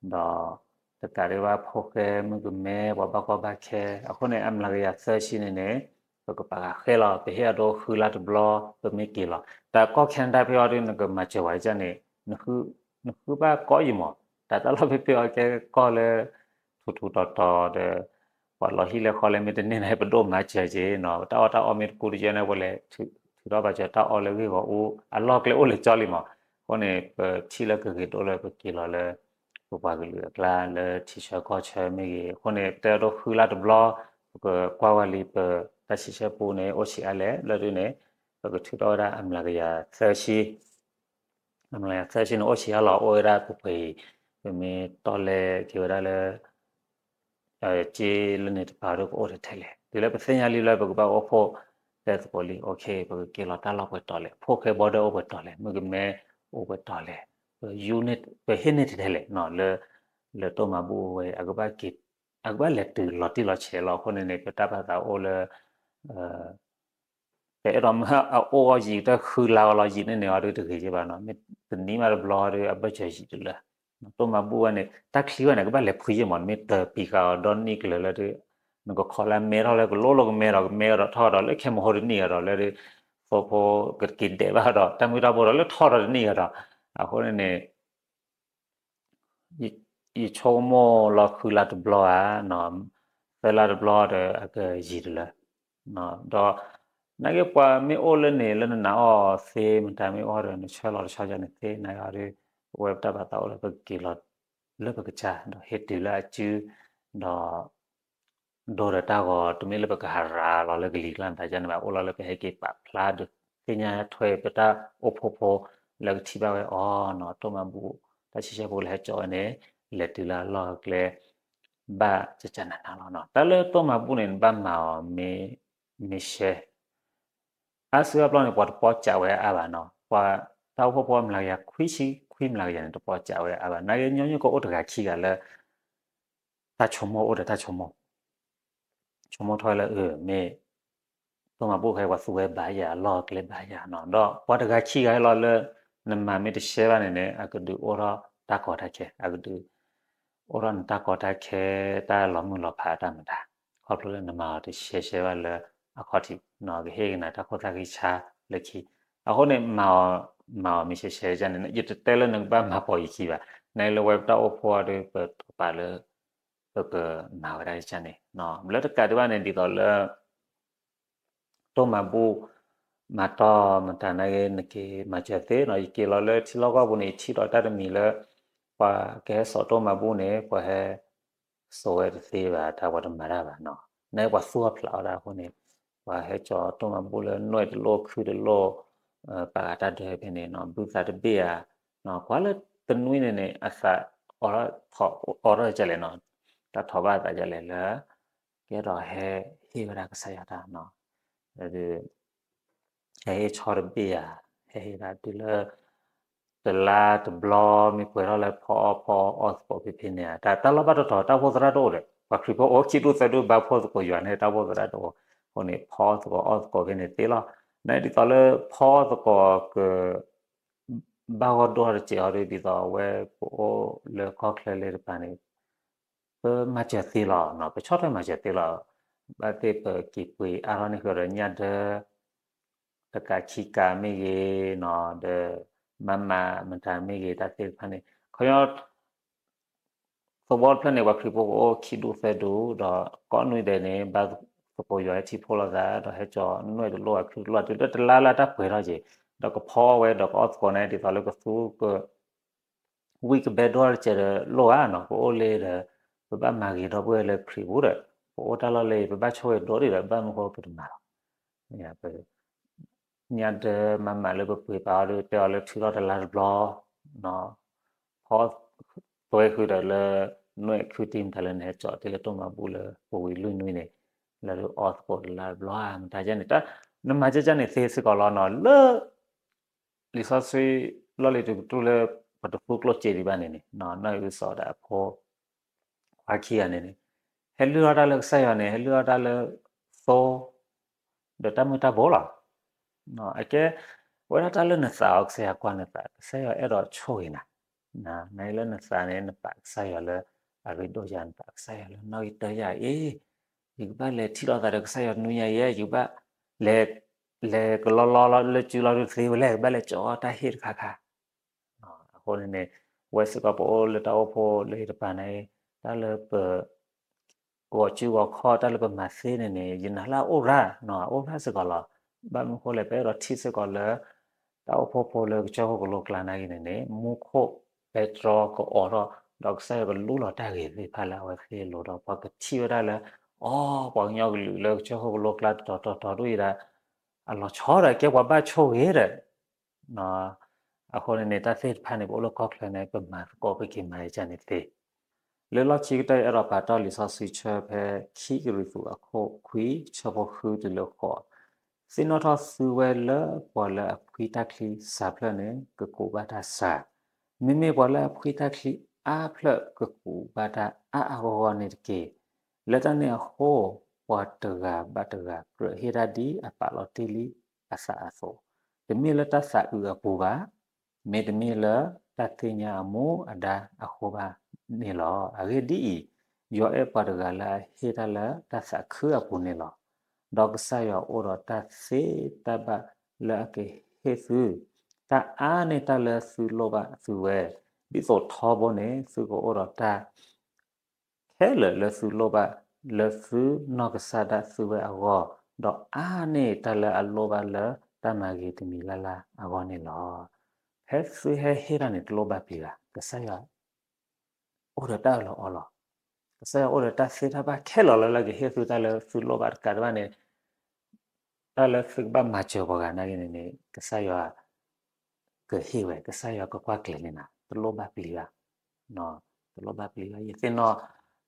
နီၤ, ဒီး တကးဒံးဘၣ်ဖိဃဲမုၣ်ကမဲ ပှၤဘၣ်ကီဘၣ်ခဲ, အဃိန့ၣ် အမျးကယၤသၢဆံန့ၣ်န့ၣ် ပကပာ်ဃဲလီၤ ပဟ့ၣ်အဒိဃုလါတဘျီ ပမ့ၢ်က့ၤလီၤ. တၢ်ကီၢ် Canada ဖဲအီၤဒ် နကမၤစၢၤဝဲဒ်န့ၣ် နဃုဘၣ်ကီၢ်ယံာ်မး, တၢ်တၢ်လီၢ်ဖဲဖဲအီၤကဲကီၢ်လၢ ထူးထူးတီၤတီၤဒီး ပှၤလီၤဟံၣ်လၢဃီလဲၣ် မ့ၢ်တန့ၢ်န့ၣ် ပဒိၣ်မၤစၢၤက့ၤနီၤ, တၢ်အီၣ်တၢ်အီမ့ၢ်တကူတယဲၢ်န့ၣ် ပလဲၤထုးထီၣ်ဘၣ်စၢၤတၢ်အီၣ်လၢဂ့ၢ်ဂီၢ်အူ အလီၢ်ကျဲအိၣ်လၢကၠီလံမး, အဃိန့ၣ် ပထံၣ်လၢကဂ့ၤဒိၣ်လၢပက့ၤလီၤလၢ ပပှၤကလုာ်အကျါလၢထံဆၢကီၢ်ဆၢမ့ၢ်ဂ့ၤ, အဃိန့ၣ် ပတဲအဒိဃုလါတဘျီ ပကကွၢ်ဝဲလံ ပတၢ်စံးဆၢပူန့ၣ် အိၣ်ဆံးအါလဲၣ် လၢဒ်န့ၣ် ပကထုးထီၣ်ဝဲဒၣ်အမျးကယၤသၢဆံ အမျးကယၤသၢဆံန့ၣ် အိၣ်ဆံးအါလီၤ အိၣ်ဝဲဒၣ်ပပှ့ၤအံၤ, ပမ့ၢ်တီလဲက့ၤဝဲဒၣ်လၢ က့လၢန့ၣ်တပၤဒီးကအိၣ်ထဲထဲလဲၣ်, တုၤလၢပသ့ၣ်ညါလံလၢပကဘၣ်အိၣ်ဖှိၣ်တဲသကိးလံ, အိၣ်ခ့ ပကက့ၤလီၤတၢ်လီၢ်ပှဲၤတီၤလဲၣ်, ဖိဃဲဘီဒၢအိၣ်ပှဲၤတီၤလဲၣ်, မုၣ်ကမဲအိၣ်ပှဲၤတီၤလဲၣ်, ပဟ့ၣ်န့ၢ်ထဲထဲလဲၣ်နီၤ, လၢတိၢ်မၤဘူၣ်ဝဲ အကဘၣ်က့ၤ အကဘၣ်လဲၤတုၤလီၤတံၢ်လီၤဆဲးလီၤ, အဃိန့ၣ်န့ၣ် ပတၢ်ပာ်သးအိၣ်လၢ ပအဲၣ်ဒိးမ့ၢ်အအိၣ်အီၤယံာ်တဃုလါအီၤလီၤယံာ်န့ၣ်န့ၣ်အီၤဒ်တဂ့ၤက့ဘၣ်နီၤ, မ့ၢ်တနံၤမးတဘျီဒီး အဘၢၣ်စၢၤယံာ်တုၤလၢ တိၢ်မၤဘူၣ်ဝဲန့ၣ် တၢ်ချံဝဲန့ၣ် ကဘၣ်လဲၤဖှံယ့ၢ်မး, နမ့ၢ်တၢ်ပံၤဃာ်အီၤဒီနံၣ်ကျၢၤလၢ နကခီလၢမဲထီၣ်လၢကလိလိကမဲဒီး ကမဲကဒီးထီၣ်ကဒီးလၢခဲမဟိတနံၣ်ကဒီးလၢ သိဖိကက့ၤဒဲးဘၣ်ဒီး တၢ်မုၢ်တၢ်ဘိဒီးလၢထီၣ်ဒီးတနံၣ်ကဒီး, အဃိန့ၣ်န့ၣ် ယဆိကမိၣ်လီၤဃုလါတဘျီဧါ, သၢလါတဘျီဒီးအကယံာ်တလၢ, ဒီး နာ်က့ပှၤမ့ၢ်အိၣ်လၢန့ၣ် လၢနနာ်အီၤသ့မတၤမ့ၢ်အိၣ်ဒီး နဆၢလီၤတဆီယန့ၣ်သ့ နာ်က့အီၤဒီး ပဝဲပတၢ်ပာ်သးအိၣ်လၢပကက့ၤလီၤလၢပကစၢ် ဒီးဟ့ၣ်တုၤလၢအစု ဒီး ဒိဒီးတၢ်ဂီၤ တမ့ၢ်လၢပကဟးရၤလီၤလၢကလံၤကျါမတၤယန့ၣ်ဘၣ်, အိၣ်လီၤလၢပဟဲက့ၤပာ်ဖျါဒုးသ့ၣ်ညါထွဲပတၢ်အိၣ်ဖှိၣ်ဖိလၢကထံၣ်ဘၣ်ဝဲအီၤနီၤ, တိၢ်မၤဘူၣ် တၢ်စံးဆၢဖိလၢဟဲကၠီဝဲန့ၣ် လဲၤတုၤလၢအလီၢ်အကျဲ ဘၣ်ကကနၤနၤလီၤနီၤ. တၢ်လၢတိၢ်မၤဘူၣ်န့ၣ် နဘၣ်မၤအီၤ မ့ၢ်ရှဲ အါစုအါဘျီန့ၣ် ပှၤတပီစးဝဲအါဘၣ်နီၤ, ပှၤတၢ်အိၣ်ဖှိၣ်ဖိအမျးကယၤခွံဆံခွံမျးကယၤန့ၣ် တပီစးဝဲအါဘၣ်, နာ်က့ညီနုၢ်ကအိၣ်တဂၤခံဂၤလၢ တၢ်ဆိကမိၣ်အိၣ်ဒီးတၢ်ဆိကမိၣ် ဆိကမိၣ်ထီၣ်ဝဲလၢ မ့ၢ် တိၢ်မၤဘူၣ်ဃဲပှၤသူဝဲဘၣ်ယၤ အလီၢ်အကျဲဘၣ်ယၤနီၤ, ဒီးပှၤတဂၤခံဂၤဟဲလီၤလၢ နမၤမ့ၢ်တရှဲဘၣ်န့ၣ်န့ၣ် အကဒုးအိၣ်ထီၣ်တၢ်ကီတၢ်ခဲ အကဒုး အိၣ်ထီၣ်နတၢ်ကီတၢ်ခဲ တၢ်လီၤမုၢ်လီၤဖးတၢ်မတၤ, ခီဖျိလၢနမၤအီၤတရှဲရှဲဘၣ်လၢအခီၣ်ထံးနီၤ, ကဟ့ၣ်က့ၤနၤတၢ်ခိၣ်သၣ်ဂံၢ်ဆါလၢခံ အဃိန့ၣ် မၤအီၤမ့ၢ်ရှဲရှဲန့ၣ် ယတတဲလၢနကဘၣ်မၤပိာ်ယခံဘၣ်. နလၢဝဲပတၢ်အိၣ်ဖှိၣ်ဒီး ပထီၣ်ပာ်လၢ ပကမၤဝဲဒၣ်န့ၣ် လၢတကးဒံးဘၣ်န့ၣ် ဒ်သိးလၢ တိၢ်မၤဘူၣ် မၤတီၢ်မတၤနာ်က့ နက့ၤမၤစၢၤသ့နီၤ. ယက့ၤလီၤလၢထံလီၢ်ကီၢ်ပူၤန့ၣ် ယထံၣ်ဒီးတၢ်တမံၤလၢ ပှၤကဟဲစိာ်တိၢ်မၤဘူၣ်န့ၣ် ပှၤဟဲစိာ်ဝဲတသ့ဘၣ် တၢ်ပှၤတမၤတၢ်ဘၣ်နီၤ. နပှၤသူၣ်အီၣ်ဖျးအီၣ်ဒၣ်အဃိန့ၣ် ပှၤဟဲစိာ်တိၢ်မၤဘူၣ်လၢနွဲၣ်တလိၣ်ခုၣ်တလိၣ် ပာ်ဂၤတၢ်ဒၢဖဲန့ၣ်နီၤ ဘုသးတဘ့ၣ်ဧါ. ကွၢ်လၢတနွံန့ၣ်န့ၣ် အသးအိးထီၣ်ကလဲာ်နီၤ တၢ်ထီၣ်ဘၣ်အသးကလဲာ်လၢ ကဲထီၣ်ဟဲဟ့ၣ်ဝဲဒၣ်ကစၢ်ယွၤတၢ်နီၤ ဟဲဟ့ၣ်ဆီတဘ့ၣ်ဧါ ဟဲဟ့ၣ်ဒၣ်တုၤလၢ တလါတဘျီမ့ၢ်ပှဲၤထီၣ်လၢဖီအီၣ်ဖီအီၣ်သကိးဖဲဖဲန့ၣ်ဧါ တၢ်လီၢ်ဘၣ်တတီၤ တၢ်အိၣ်ဖှိၣ်သရၣ်တအိၣ်ဒီး ပှၤခရံာ်ဖိအိၣ်ခံဒူၣ်သၢဒူၣ် ဘါဖှိၣ်သကိးယွၤန့ၣ် တၢ်အိၣ်ဖှိၣ်သရၣ်တအိၣ်အဃိန့ၣ် ဖီအီၣ်သကိးအီၣ်သကိးဖဲန့ၣ်သ့လီၤ. နဒ်သိးလၢဖီအီၣ်သကိးက ဘၣ်ဂီၢ်ဒိၣ်တစဲးအီၤဒီး ဒ်သိးအဝဲပအိၣ်လၢကီၢ်ချၢလၢတပၤန့ၣ် ပမၤစၢၤသ့လီၤ ပဆီၣ်ထွဲမၤစၢၤသ့လီၤ. ဘၣ်သ့ၣ်ပက့ၤပှ့ၤအါထီၣ်န့ၢ်ဃုာ်ဒီးညၣ်ဒၢ တကးခံကးမ့ၢ်ဂ့ၤနီၤ ဒီး မၤမၤမတၤမ့ၢ်ဂ့ၤ တၢ်သ့ၣ်တဖၣ်န့ၣ် ခီ သဝီတဖျၢၣ်န့ၣ် ပှၤခရံာ်ဖိကအိၣ်ခံဒူၣ်သၢဒူၣ် ဒီးကိးနွံဒဲးန့ၣ် ဘါသကိးယွၤဟဲထံၣ်ဖှိၣ်လိာ်သး ဒီးဟဲစိာ်နွဲၣ်တလိၣ် အခုၣ်တလိၣ်တုၤလၢတလါလၢတၢ်ပှဲၤထီၣ်က့ၤ ဒီးကဖီအီၣ်ဝဲဒီးကအီၣ်သကိးန့ၣ် ဒ်သိးလၢကသူက ဝံၣ်ကဘဲဒိၣ်တစဲးဒီးလိၣ်ဧါနီၤ ပအိၣ်လၢဒီး ပဘၣ်မၤဂ့ၤဒီပုၢ်ဝဲၢ်လၢခရံာ်ပူၤဒီး ပအိၣ်တၢ်လီၢ်လၢပဘၣ်ဆိၣ်ဂ့ၤဒိၣ်ဒံးဒီး ဘၣ်မနုၤဃိပတမၤလီၤ ညၣ်ဒၢမၤမးလၢပပှ့ၤပာ်အီၤဒီး တဲအီၤလၢထုးထီၣ်တလါတဘျီ ဖီသွဲဃုာ်ဒီးလၢ နွဲၣ်ခုၣ်တံၢ်မတၤလၢနဟဲစိာ်တ့ၢ်လၢတိၢ်မၤဘူၣ်လၢပဝံၤလွံၢ်နွံန့ၣ် လၢဒုးအီၣ်သကိးတလါတဘျီမတၤဒ်န့ၣ် နမၤကကန့ၣ်သ့စ့ၢ်ကီးလီၤနီၤ လၢ လံာ်စီဆှံလီၢ်လံၤတကတြူၢ်လၢ ပတသူကျိၣ်စ့ဒံးဘၣ်န့ၣ်န့ၣ် နီၢ်အုစီၤဒီးအဖိ ခွါခံဂၤန့ၣ်န့ၣ် ဟဲလုၢ်ထီၣ်တၢ်လၢကစၢ်ယွၤန့ၣ် ဟဲလုၢ်ထီၣ်တၢ်လၢ သိ ဒီးတၢ်မုၢ်တၢ်ဘိလီၤ. အကဲ ဝဲဒၣ်တၢ်လၢနသးအီၤ ကစၢ်ယွၤကွၢ်နသး ကစၢ်ယွၤအဲၣ်ဒိးဆိၣ်ဂ့ၤနၤ နၤလၢနသးန့ၣ် နပာ်ကစၢ်ယွၤလၢ အရ့ဒိၣ်ယၤ နပာ်ကစၢ်ယွၤလၢနီၣ်ဂံၢ်တၢယၤအံၤ ယကဘၣ်လဲၤထံၣ်လိာ်သးဒီးကစၢ်ယွၤနွံညါအံၤ ယကဘၣ် လဲၤ လဲၤကလီလီလၢစုလီၤဒုးသ့ဝဲလဲၣ် ကဘၣ်လဲၤကၠီတၢ်ဟ့ၣ်တခါခါ အဃိန့ၣ်န့ၣ် ဝဲစ့ၢ်ကီးပအိၣ်လၢတၢ်အိၣ်ဖှိၣ်လၢယတပၤန့ၣ် တၢ်လၢပ ဂီၤစုဂီၤခီ တၢ်လၢပမၤသ့န့ၣ်န့ၣ် ယနာ်လၢအအိၣ်ရၣ်နီၤ အအိၣ်ရၣ်စ့ၢ်ကီးလီၤ. ဘၣ်မနုၤဃိလဲၣ် ပအဲၣ်ဒိးထံၣ်စ့ၢ်ကီးလၢ တၢ်အိၣ်ဖှိၣ်ဖိလၢကစၢၢ်ခိၣ်ကလိကျါနာ်က့န့ၣ်န့ၣ် မူခိၣ်ပဲတြီကအီၣ်ထီၣ် ဒီးကစၢ်ယွၤကလူလီၤတၢ်ဂ့ၤသ့ၣ်တဖၣ်လၢအဝဲသ့ၣ်အလိၤဒီး ပှၤကထံၣ်ဝဲဒၣ်လၢ အီ ပှၤကညီကလုာ်လၢကစၢၢ်ခိၣ်ကလိကျါတတီၤတီၤတီၤဒ်အံၤဒၣ် အလီၤဆီဒီးကဲပှၤဘၣ်ဆိၣ်ဂ့ၤဒီး အဃိန့ၣ်န့ၣ် တၢ်သ့ၣ်တဖၣ်န့ၣ် ပအိၣ်လၢကီၢ်ချၢန့ၣ် ပမၤသကိးပက့ၤမၤယကန့ၣ်သ့. လၢလီၢ်ခံကတၢၢ် ယအဲၣ်ဒိးပာ်တီၢ်လံာ်စီဆှံဆၢဖဲ ခံကရံၣ်သူး အခိၣ်ခွံ ဆၢဖိဃုတုၤလၢဃိး, သ့ၣ်နီၣ်ထီၣ်သုဝဲလၢပှၤလၢအဖှံတၢ်ချံစှၤဖျၢၣ်န့ၣ် ကကူးဘၣ်တၢ်စှၤ, မ့မ့ၢ်ပှၤလၢအဖှံတၢ်ချံအါဖျၢၣ် ကကူးဘၣ်တၢ်အါအါဂီၢ်ဂီၢ်န့ၣ်တက့ၢ်. လၢတၢ်န့ၣ်အဃိ ပှၤတဂၤဘၣ်တဂၤ ကြၢးဟ့ၣ်တၢ်ဒ်အပာ်လီၤတ့ၢ်လံအသးအသိး, တမ့ၢ်လၢတၢ်သးအုးအပူၤဘၣ်, မ့တမ့ၢ်လၢတၢ်သ့ၣ်ညါအမူအဒါအဃိဘၣ်န့ၣ်လီၤ. အဂ့ၢ်ဒ်အံၤ, ယွၤအဲၣ်ပှၤတဂၤလၢအဟ့ၣ်တၢ်လၢတၢ်သးခုအပူၤန့ၣ်လီၤ. ဒီးကစၢ်ယွၤအိၣ်ဒီးတၢ်သ့တၢ်ဘၣ်လၢအကဟ့ၣ်သု တၢ်အါန့ၢ်တၢ်လၢသုလိၣ်ဘၣ်သုဝဲ, ဒ်သိးထီဘိန့ၣ် သုကအိၣ်ဒီးတၢ် ခဲလၢာ်လၢသုလိၣ်ဘၣ် လၢသုနီၢ်ကစၢ်ဒၣ်သုဝဲအဂီၢ်, ဒီးအါန့ၢ်တၢ်လၢအလိၣ်ဘၣ်လၢတၢ်မၤဂ့ၤတမံၤလၢ်လၢ်အဂီၢ်န့ၣ်လီၤ. ဖဲသုဟဲဟ့ၣ်တၢ်န့ၣ် တလိၣ်ဘၣ်ပျံၤဘၣ်, ကစၢ်ယွၤအိၣ်ဒီးတၢ်အၢၣ်လီၤအီလီၤ, ကစၢ်ယွၤအိၣ်ဒီးတၢ်သ့တၢ်ဘၣ်ခဲလၢာ်လၢလၢကဟ့ၣ်သုတၢ်လၢသုလိၣ်ဘၣ်တကးတဘၣ်န့ၣ် တၢ်လၢသုကဘၣ်မၤစၢၤပှၤဂၤနာ်က့န့ၣ်န့ၣ် ကစၢ်ယွၤ ကဟ့ၣ်ဝဲ, ကစၢ်ယွၤကကွၢ်ကျဲၤန့ၢ်နၤ, တလိၣ်ဘၣ်ပျံၤဘၣ်, တလိၣ်ဘၣ်ပျံၤဘၣ်. ယသ့ၣ်နီၣ်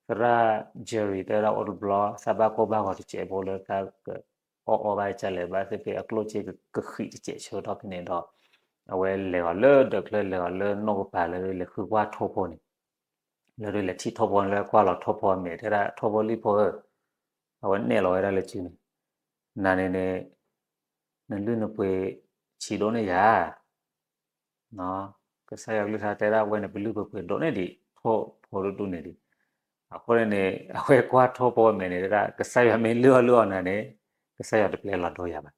သရၣ် Jerry တဲဝဲဒၣ်အိၣ်တဘျီ သးဘၣ်ကိၢ်ဘၣ်ဂီၤတစဲးဖိလၢသးကအီၣ်အီဘၣ်ကလဲၣ် ဘၣ်သ့ၣ်သ့ၣ်အကျိၣ်စ့ကဃံးတစဲးဆၢကတီၢ်ဖဲန့ၣ်ဒီး အဝဲလဲၤအီၤလၢဒၢးချၢ လဲၤအီၤလၢနိၣ်ကပၤလၢလဲၤဃုကွၢ်ထိၣ်ဖိန့ၣ် လၢဒုးလဲၤထံၣ်ထိၣ်ဖိန့ၣ် လၢကွၢ်လီၤထိၣ်ဖိအမဲာ် တဲဒၣ်ထိၣ်ဖိလံၣ်ဖိဧၢ, အဝဲနဲၣ်လီၤဝဲဒၣ်လၢစုန့ၣ်, နၤန့ၣ်န့ၣ် နလုၢ်နပှ့ၤဆံးဒိၣ်န့ၢ်ယၤ, ကစၢ်ယွၤကလုၢ်ကထါတဲဒၣ်ဝဲန့ၣ် ပလုၢ်ပပှ့ၤဒိၣ်န့ၢ်ဒံး ထိၣ်ဖိတဒူၣ်န့ၣ်ဒံး, အဃိန့ၣ်န့ၣ် အဝဲကွၢ်ထိၣ်ဖိအမဲာ်န့ၣ် တဲဒၣ် ကစၢ်ယွၤမ့ၢ်လုၢ်အီၣ်လုၢ်အီနၤန့ၣ် ကစၢ်ယွၤတပျဲလီၤဒိယၤဘၣ်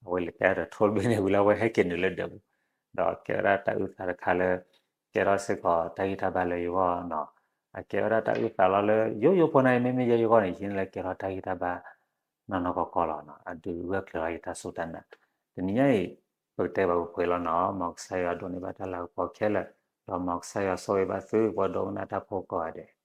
အဝဲလဲၤကဲထီၣ်တၢ်ထိတဘ့ၣ်န့ၣ်ဝံၤလၢအဝဲဟဲက့ၤနုာ်လၢဒၢးပူၤ, ဒီးကဲဝဲဒၣ်တၢ်အုၣ်သးတခါလၢ ကဲထီၣ်စ့ၢ်ကီးတၢ်ဂံၢ်တၢ်ဘါလၢယဂီၢ်နီၤ, အကဲဝဲဒၣ်တၢ်အုၣ်သးလီၤလၢ ယိယိဖိန့ၣ် မ့မ့ၢ်ယဲယဂီၢ်န့ၣ် ယဟံးန့ၢ်လၢကဲထီၣ်တၢ်ဂံၢ်တၢ်ဘါ နီၢ်နီၢ်ကီၢ်ကီၢ်လီၤနီၤ, အဒုးဂၢၢ်ကျၢၤလီၤယတၢ်စူၢ်တၢ်နာ်, တနံၤညါအံၤ ပကတဲဘၣ်ပှဲၤပှဲၤလီၤနီၤ, မ်ကစၢ်ယွၤဒိးန့ၢ်ဘၣ်တၢ်လၤကပီၤခဲလၢာ်, ဒီးမ်ကစၢ်ယွၤဆိၣ်ဂ့ၤဘၣ်သုပှၤဒိကနၣ်တၢ်ဖိကိးဂၤဒဲး.